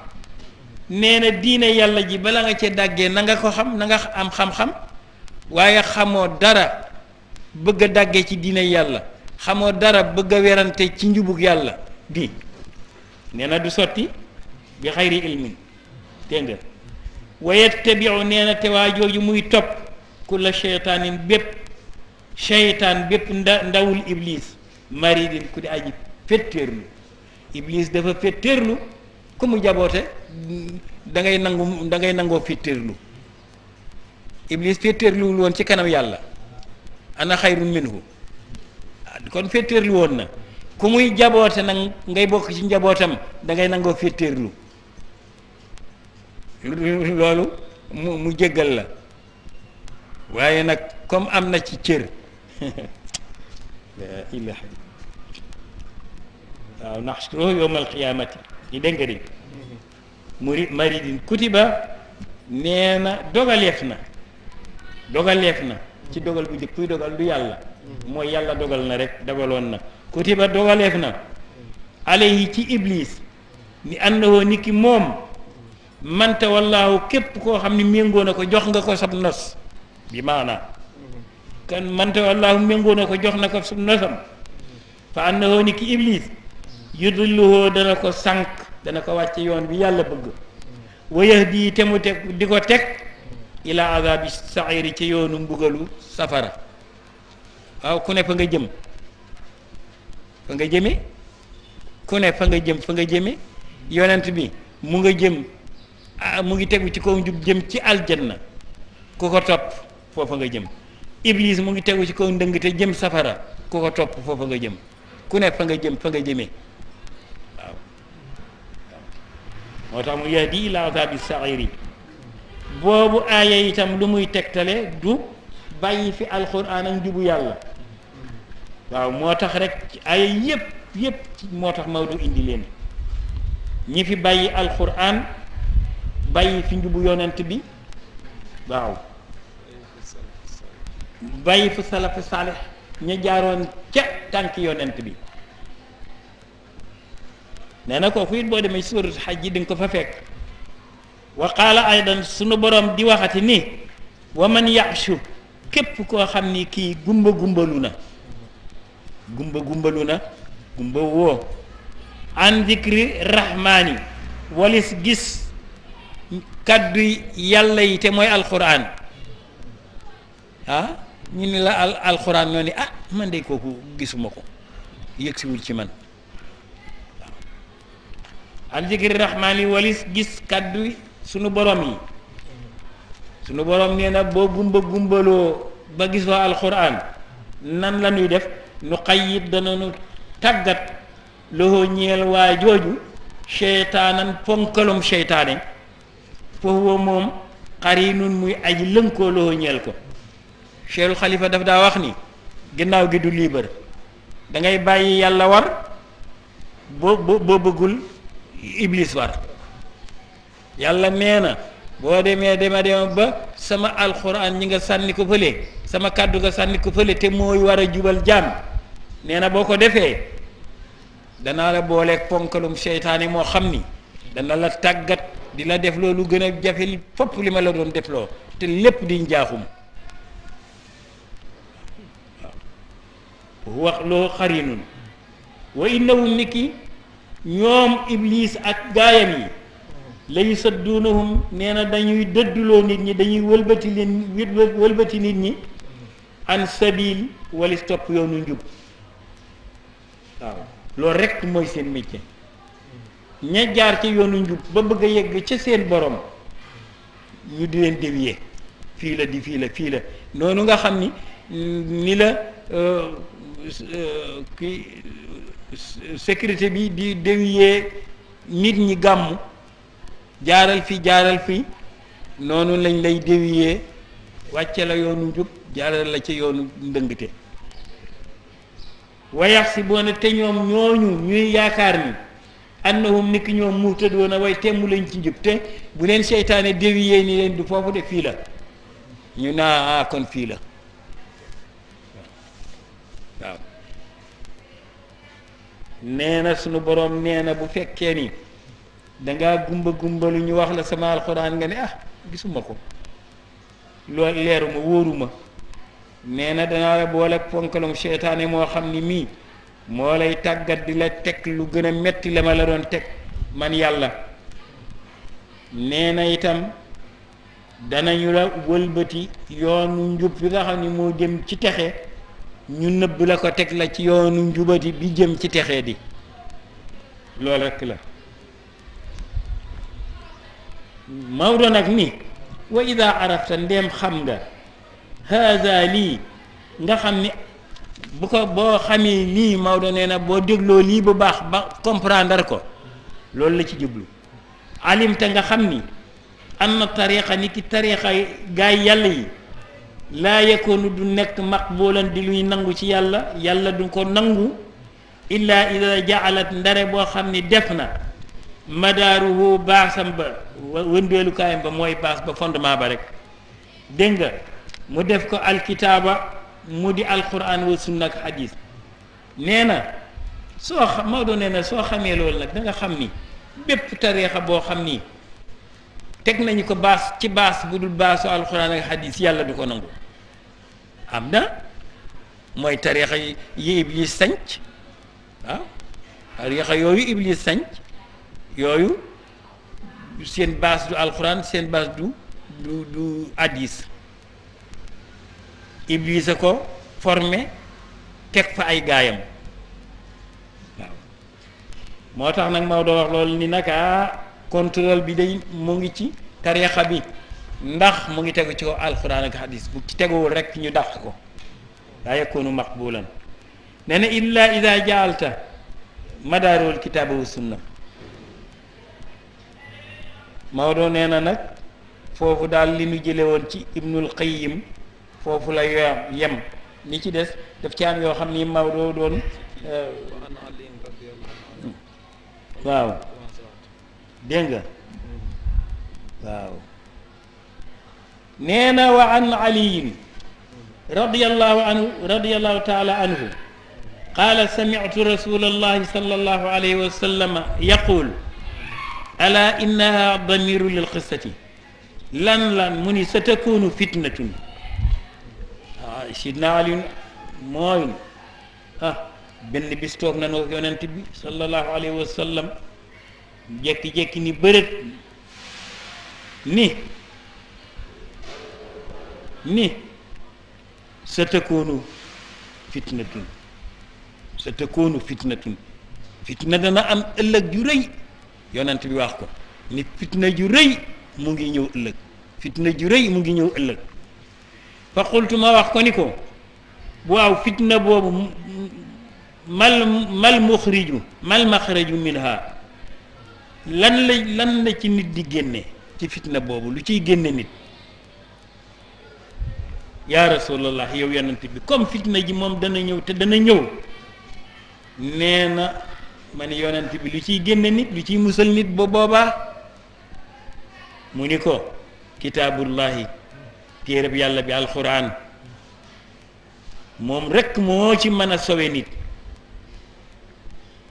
nee na diine yàlla ji bala nga ca dàggee na nga ko xam na nga am xam-xam waaye xamoo dara bëgg a dàggee ci diine yàlla xamoo dara bëgg a werante ci njubug yàlla bi nee na du sotti bi xayri ilmin dégg nga wa yattabiu nee na te waa jooju muy topp kulla sheytaanin sheytaan bépp ndawul iblis maridin ku di aji fettéerlu iblis dafa fettéerlu ku mu jaboote da ngay nangoo fettéerlu iblis fettéerluwul woon ci kanam yàlla ana xayrun minhu kon fettéerlu woon na ku muy jaboote nag ngay bokk ci njabootam da ngay nangoo fettéerlu loolu mu jéggal la waaye nag comme am na ci cër la ilaha waaw naxsuruhu yawmal qiyaamati di dégg nga di maridin kutiba nee na dogaleef na ci dogal bu jëkk kuy dogal du yàlla mooy yàlla dogal na rek dogaloon na kutiba dogaleef na alayhi ci iblis ni àndawoo ni ki moom manta wallaahu képp koo xam ne méngoo na ko jox nga ko sab nos bi maanaa kan manta wallaahu méngoo na ko jox na ko sab nosam fa àndawoo ni ki iblis yudilluhoo dana ko sànq dana ko wàcce yoon bi yàlla bëgg wa yahdi te mu teg di ko teg ila azabi sairi ci yoonu mbugalu safara waaw ku ne fa nga jëm fa nga jëme ku ne fa nga jëme yonent bi mu nga jëm mu ngi tegu ci kaw njub jëm ci aljanna ku ko topp foofa nga jëm iblis mu ngi tegu ci kaw ndëng te jëm safara ku ko topp foofa nga jëm ku ne fa nga jëmee waaw moo tax mu yahdi ila azabi sairi boobu aaya itam lu muy tegtale du bàyyi fi alquran ak njubu yàlla waaw moo tax rek aaya yépp moo tax Maodo indi leen ñi fi bàyyi alquran bàyyi fi njubu yonent bi waaw bàyyi fi salafu salih ña jaaroon ca tànk yonent bi nee na kooku it boo demee suuratu xaj ji di nga ko fa fekk wa qaala aydan sunu borom di waxati ni wa man yaxshu képp koo xam ni kii gumbalu na gumba woo an dikri rahmaani walis gis kaddu yàlla yi te mooy alquran ñu ni la alquran ñoo ni man de kooku gisuma ko yëgsiwul ci man waaw an dikri rahmaani walis gis kaddu sunu borom yi sunu borom nee na boo gumbaloo ba gisoo alquran nan la ñuy def nu xayyit danañu tàggat loxo ñeel waa jooju seytaanan ponkalum seytaane foofu moom xarinun muy aji lënkoo loxo ñeel ko Cheikhul Xalifa daf daa wax ni ginnaaw gi du liibar da ngay bàyyi yàlla war boo bëggul iblis war yàlla nee na boo demee dema ba sama alxuraan ñi nga sànni ko fële sama kàddu nga sànni ko fële te mooy war a jubal jaam nee na boo ko defee danaa la booleeg ponkalum seytaane moo xam ni dana la tàggat di la def loolu gën a jafe li fopp li ma la doon defloo te lépp di njaaxum waaw wax loo xarinun wa innahum ni ki ñoom iblis ak gaayam yi la yusadduunahum nee na dañuy dëdduloo nit ñi dañuy wëlbati nit ñi an sabil walis topp yoonu njub waaw loolu rekk mooy seen métier ña jaar ci yoonu njub ba bëgg a yegg ca seen borom ñu di leen dévier fii la noonu nga xam ni la sécurité bi di dévier nit ñi gàmm jaaral fi noonu lañ lay dévier wàcce la yoonu njub jaaral la ci yoonu ndëngte wayax si boona te ñoom ñooñu ñuy yaakaar ni annahum niki ñoom muhtadoona way temm lañ ci njub te bu leen seytaane dévier ni leen du foofu de fii la ñu naa kon fii la waaw nee na sunu boroom nee na bu fekkee ni dangaa gumbalu ñu wax la sama alxuraan nga ne gisuma ko loolu leeruma wóoruma nee na danaa la boole ponkalum seytaane moo xam ni mii moo lay tàggat di la teg lu gën a metti la ma la doon teg man yàlla nee na itam danañu la wëlbati yoonu njub bi nga xam ni moo jëm ci texe ñu nëbb la ko teg la ci yoonu njubati bi jëm ci texe di loolu rekk la Maodo nag ni wa ida arafta ndéem xam nga haza lii nga xam ni boo xamee lii Maodo nee na boo dégloo lii bu baax ba comprendre ko loolu la ci jublu alimta nga xam ni am na tariqa ni ki tariqa gaay yàlla yi laa yakunu du nekk maqbulan di luy nangu ci yàlla du ko nangu illa ida jaalat ndare boo xam ni def na madaaruhu baasam ba wëndeelukaayam ba mooy baas ba fondement ba rek dégg nga mu def ko alkitaaba mu di alquran wa sunna ak hadis nee na Maodo nee na soo xamee loolu nag da nga xam ni bépp tariixa boo xam ni teg nañu ko baas ci baas bu dul baasu alquran ak hadis yàlla du ko nangu am na mooy tariixa yi iblis sanc waaw tariixa yooyu iblis sanc yooyu seen base du alxuraan seen base du hadis Iblis a ko formé teg fa ay gaayam waaw moo tax nag Maodo wax loolu ni naka contrôle bi day mu ngi ci tariixa bi ndax mu ngi tegu ci ko alxuraan ak hadis bu ci teguwul rek ñu dàq ko laa yakunu maqbulan nee na illa ida jaalta madaarul kitaaba wa sunna Maodo nee na nag foofu daal li nu jële woon ci Ibnul Qayyim foofu la yem li ci des daf ci am yoo xam ni Maodo doon waaw dégg nga waaw nee na wa an aliyin radiyallahu taala anhu qaala sami'tu rasulallahi sallallahu alayhi wa sallam yaqul ala innaha damiru lil qissati lan mu ni sa takunu fitnatun waaw sidna Ali mooy benn bis toog na noo yonent bi sallallahu alayhi wa sallam jekki-jekki ni bërët ni sa takunu fitnatun fitna dana am ëllëg ju rëy yonent bi wax ko ni fitna ju rëy mu ngi ñëw ëllëg fa qultu ma wax ko ni ko waaw fitna boobu mal maxraju minha lan la ci nit di génne ci fitna boobu lu ciy génne nit yaa rasulallah yow yonent bi comme fitna ji moom dana ñëw te dana ñëw nee na ma ni yonent bi lu ciy génne nit lu ciy musal nit ba boobaa mu ni ko kitaabullahi téereb yàlla bi alxuraan moom rekk moo ci mën a sowe nit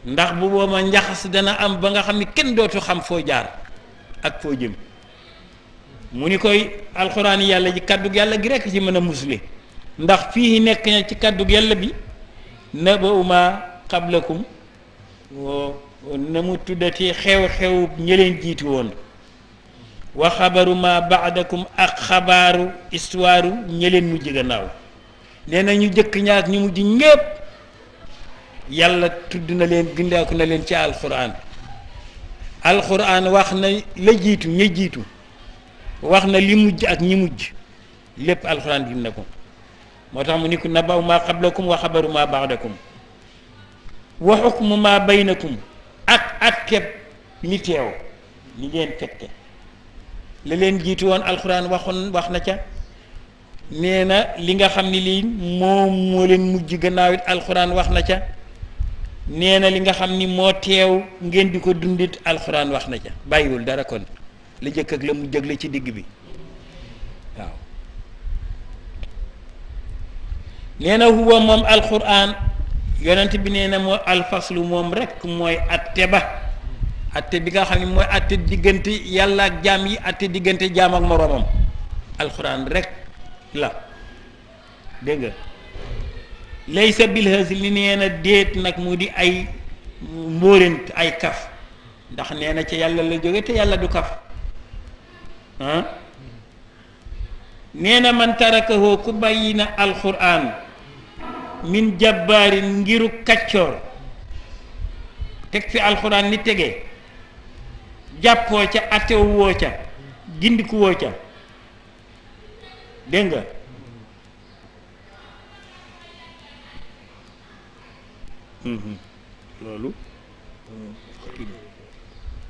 ndax bu booba njaxas dana am ba nga xam ni kenn dootu xam foo jaar ak foo jëm mu ni koy alxuraan yàlla ji kàddug yàlla gi rekk ci mën a musle ndax fii nekk na ci kàddug yàlla bi naba'u ma qablakum na mu tuddati xew-xew ñëleen jiitu woon wa xabaru ma baadakum ak xabaaru histoire ñëleen mujj gannaaw nee na ñu jëkk ñaak ñu mujj ñépp yàlla tudd na leen gindaaku na leen ci alxuraan wax na la jiitu ña jiitu wax na li mujj ak ñi mujj lépp alxuraan dim na ko moo tax mu ni ko naba'u ma qablakum wa xabaru ma baadakum wa xukmu ma baynakum ak atteb li teew li ngeen fekke la leen jiitu woon alxuraan wax na ca nee na li nga xam ni lii moo leen mujj gannaaw it alxuraan wax na ca nee na li nga xam ni moo teew ngeen di ko dundit alxuraan wax na ca bàyyiwul dara kon la jëkk ak la mu jëgle ci digg bi waaw nee na huwa moom alxuraan yonent bi nee na moo alfaslu moom rekk mooy atte bi nga xam ne mooy atte diggante yàlla ak jaam yi atte diggante jaam ak moroomam alxuraan rekk la dégg nga laysa bilhas li nee na déet nag mu di ay mbóorent ay kaf ndax nee na ci yàlla la jóge te yàlla du kaf nee na man tarakahu ku bàyyi na alxuraan min jabbaarin ngiru kaccoor teg fi alxuraan ni tegee jàppoo ca atew woo ca gindiku woo ca dégg nga loolu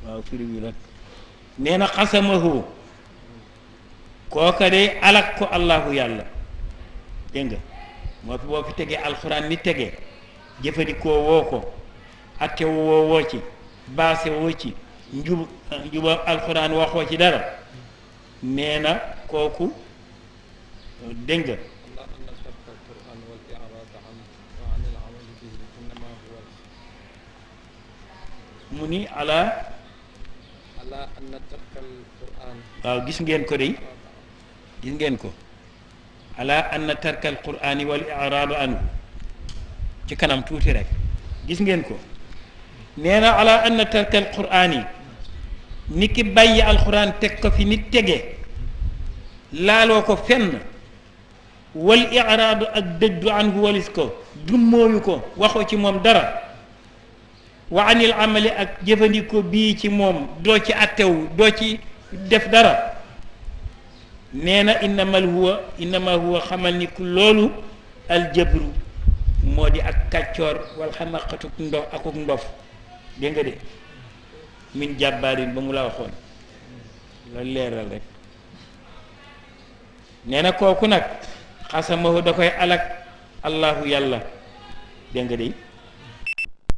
waaw firi bi nag nee na xasamahu kooka de alak ko allahu yàlla dégg nga moo fi boo fi tegee alxuraan ni tegee jëfandikoo woo ko atew woo ci baase woo ci njuba alxuraan waxoo ci dara nee na kooku dégg nga mu ni ala waaw gis ngeen ko de gis ngeen ko ala anna tarka alqur'ani wal i'raadu anhu ci kanam tuuti rek gis ngeen ko nee na ala anna tarka alqur'ani ni ki bàyyi alxuraan teg ko fi nit tege laaloo ko fenn wal iraadu ak dëddu anhu walis ko dummóoyu ko waxoo ci moom dara wa anil amali ak jëfandikoo bii ci moom doo ci attew doo ci def dara nee na innama huwa xamal ni ku loolu aljabru moo di ak kàccoor wal xamaqatuk ndof akuk ndof dégg nga de min jàbbaarin ba mu la waxoon loolu leeral rek nee na kooku nag xasamahu da koy alak allahu yàlla dégg nga de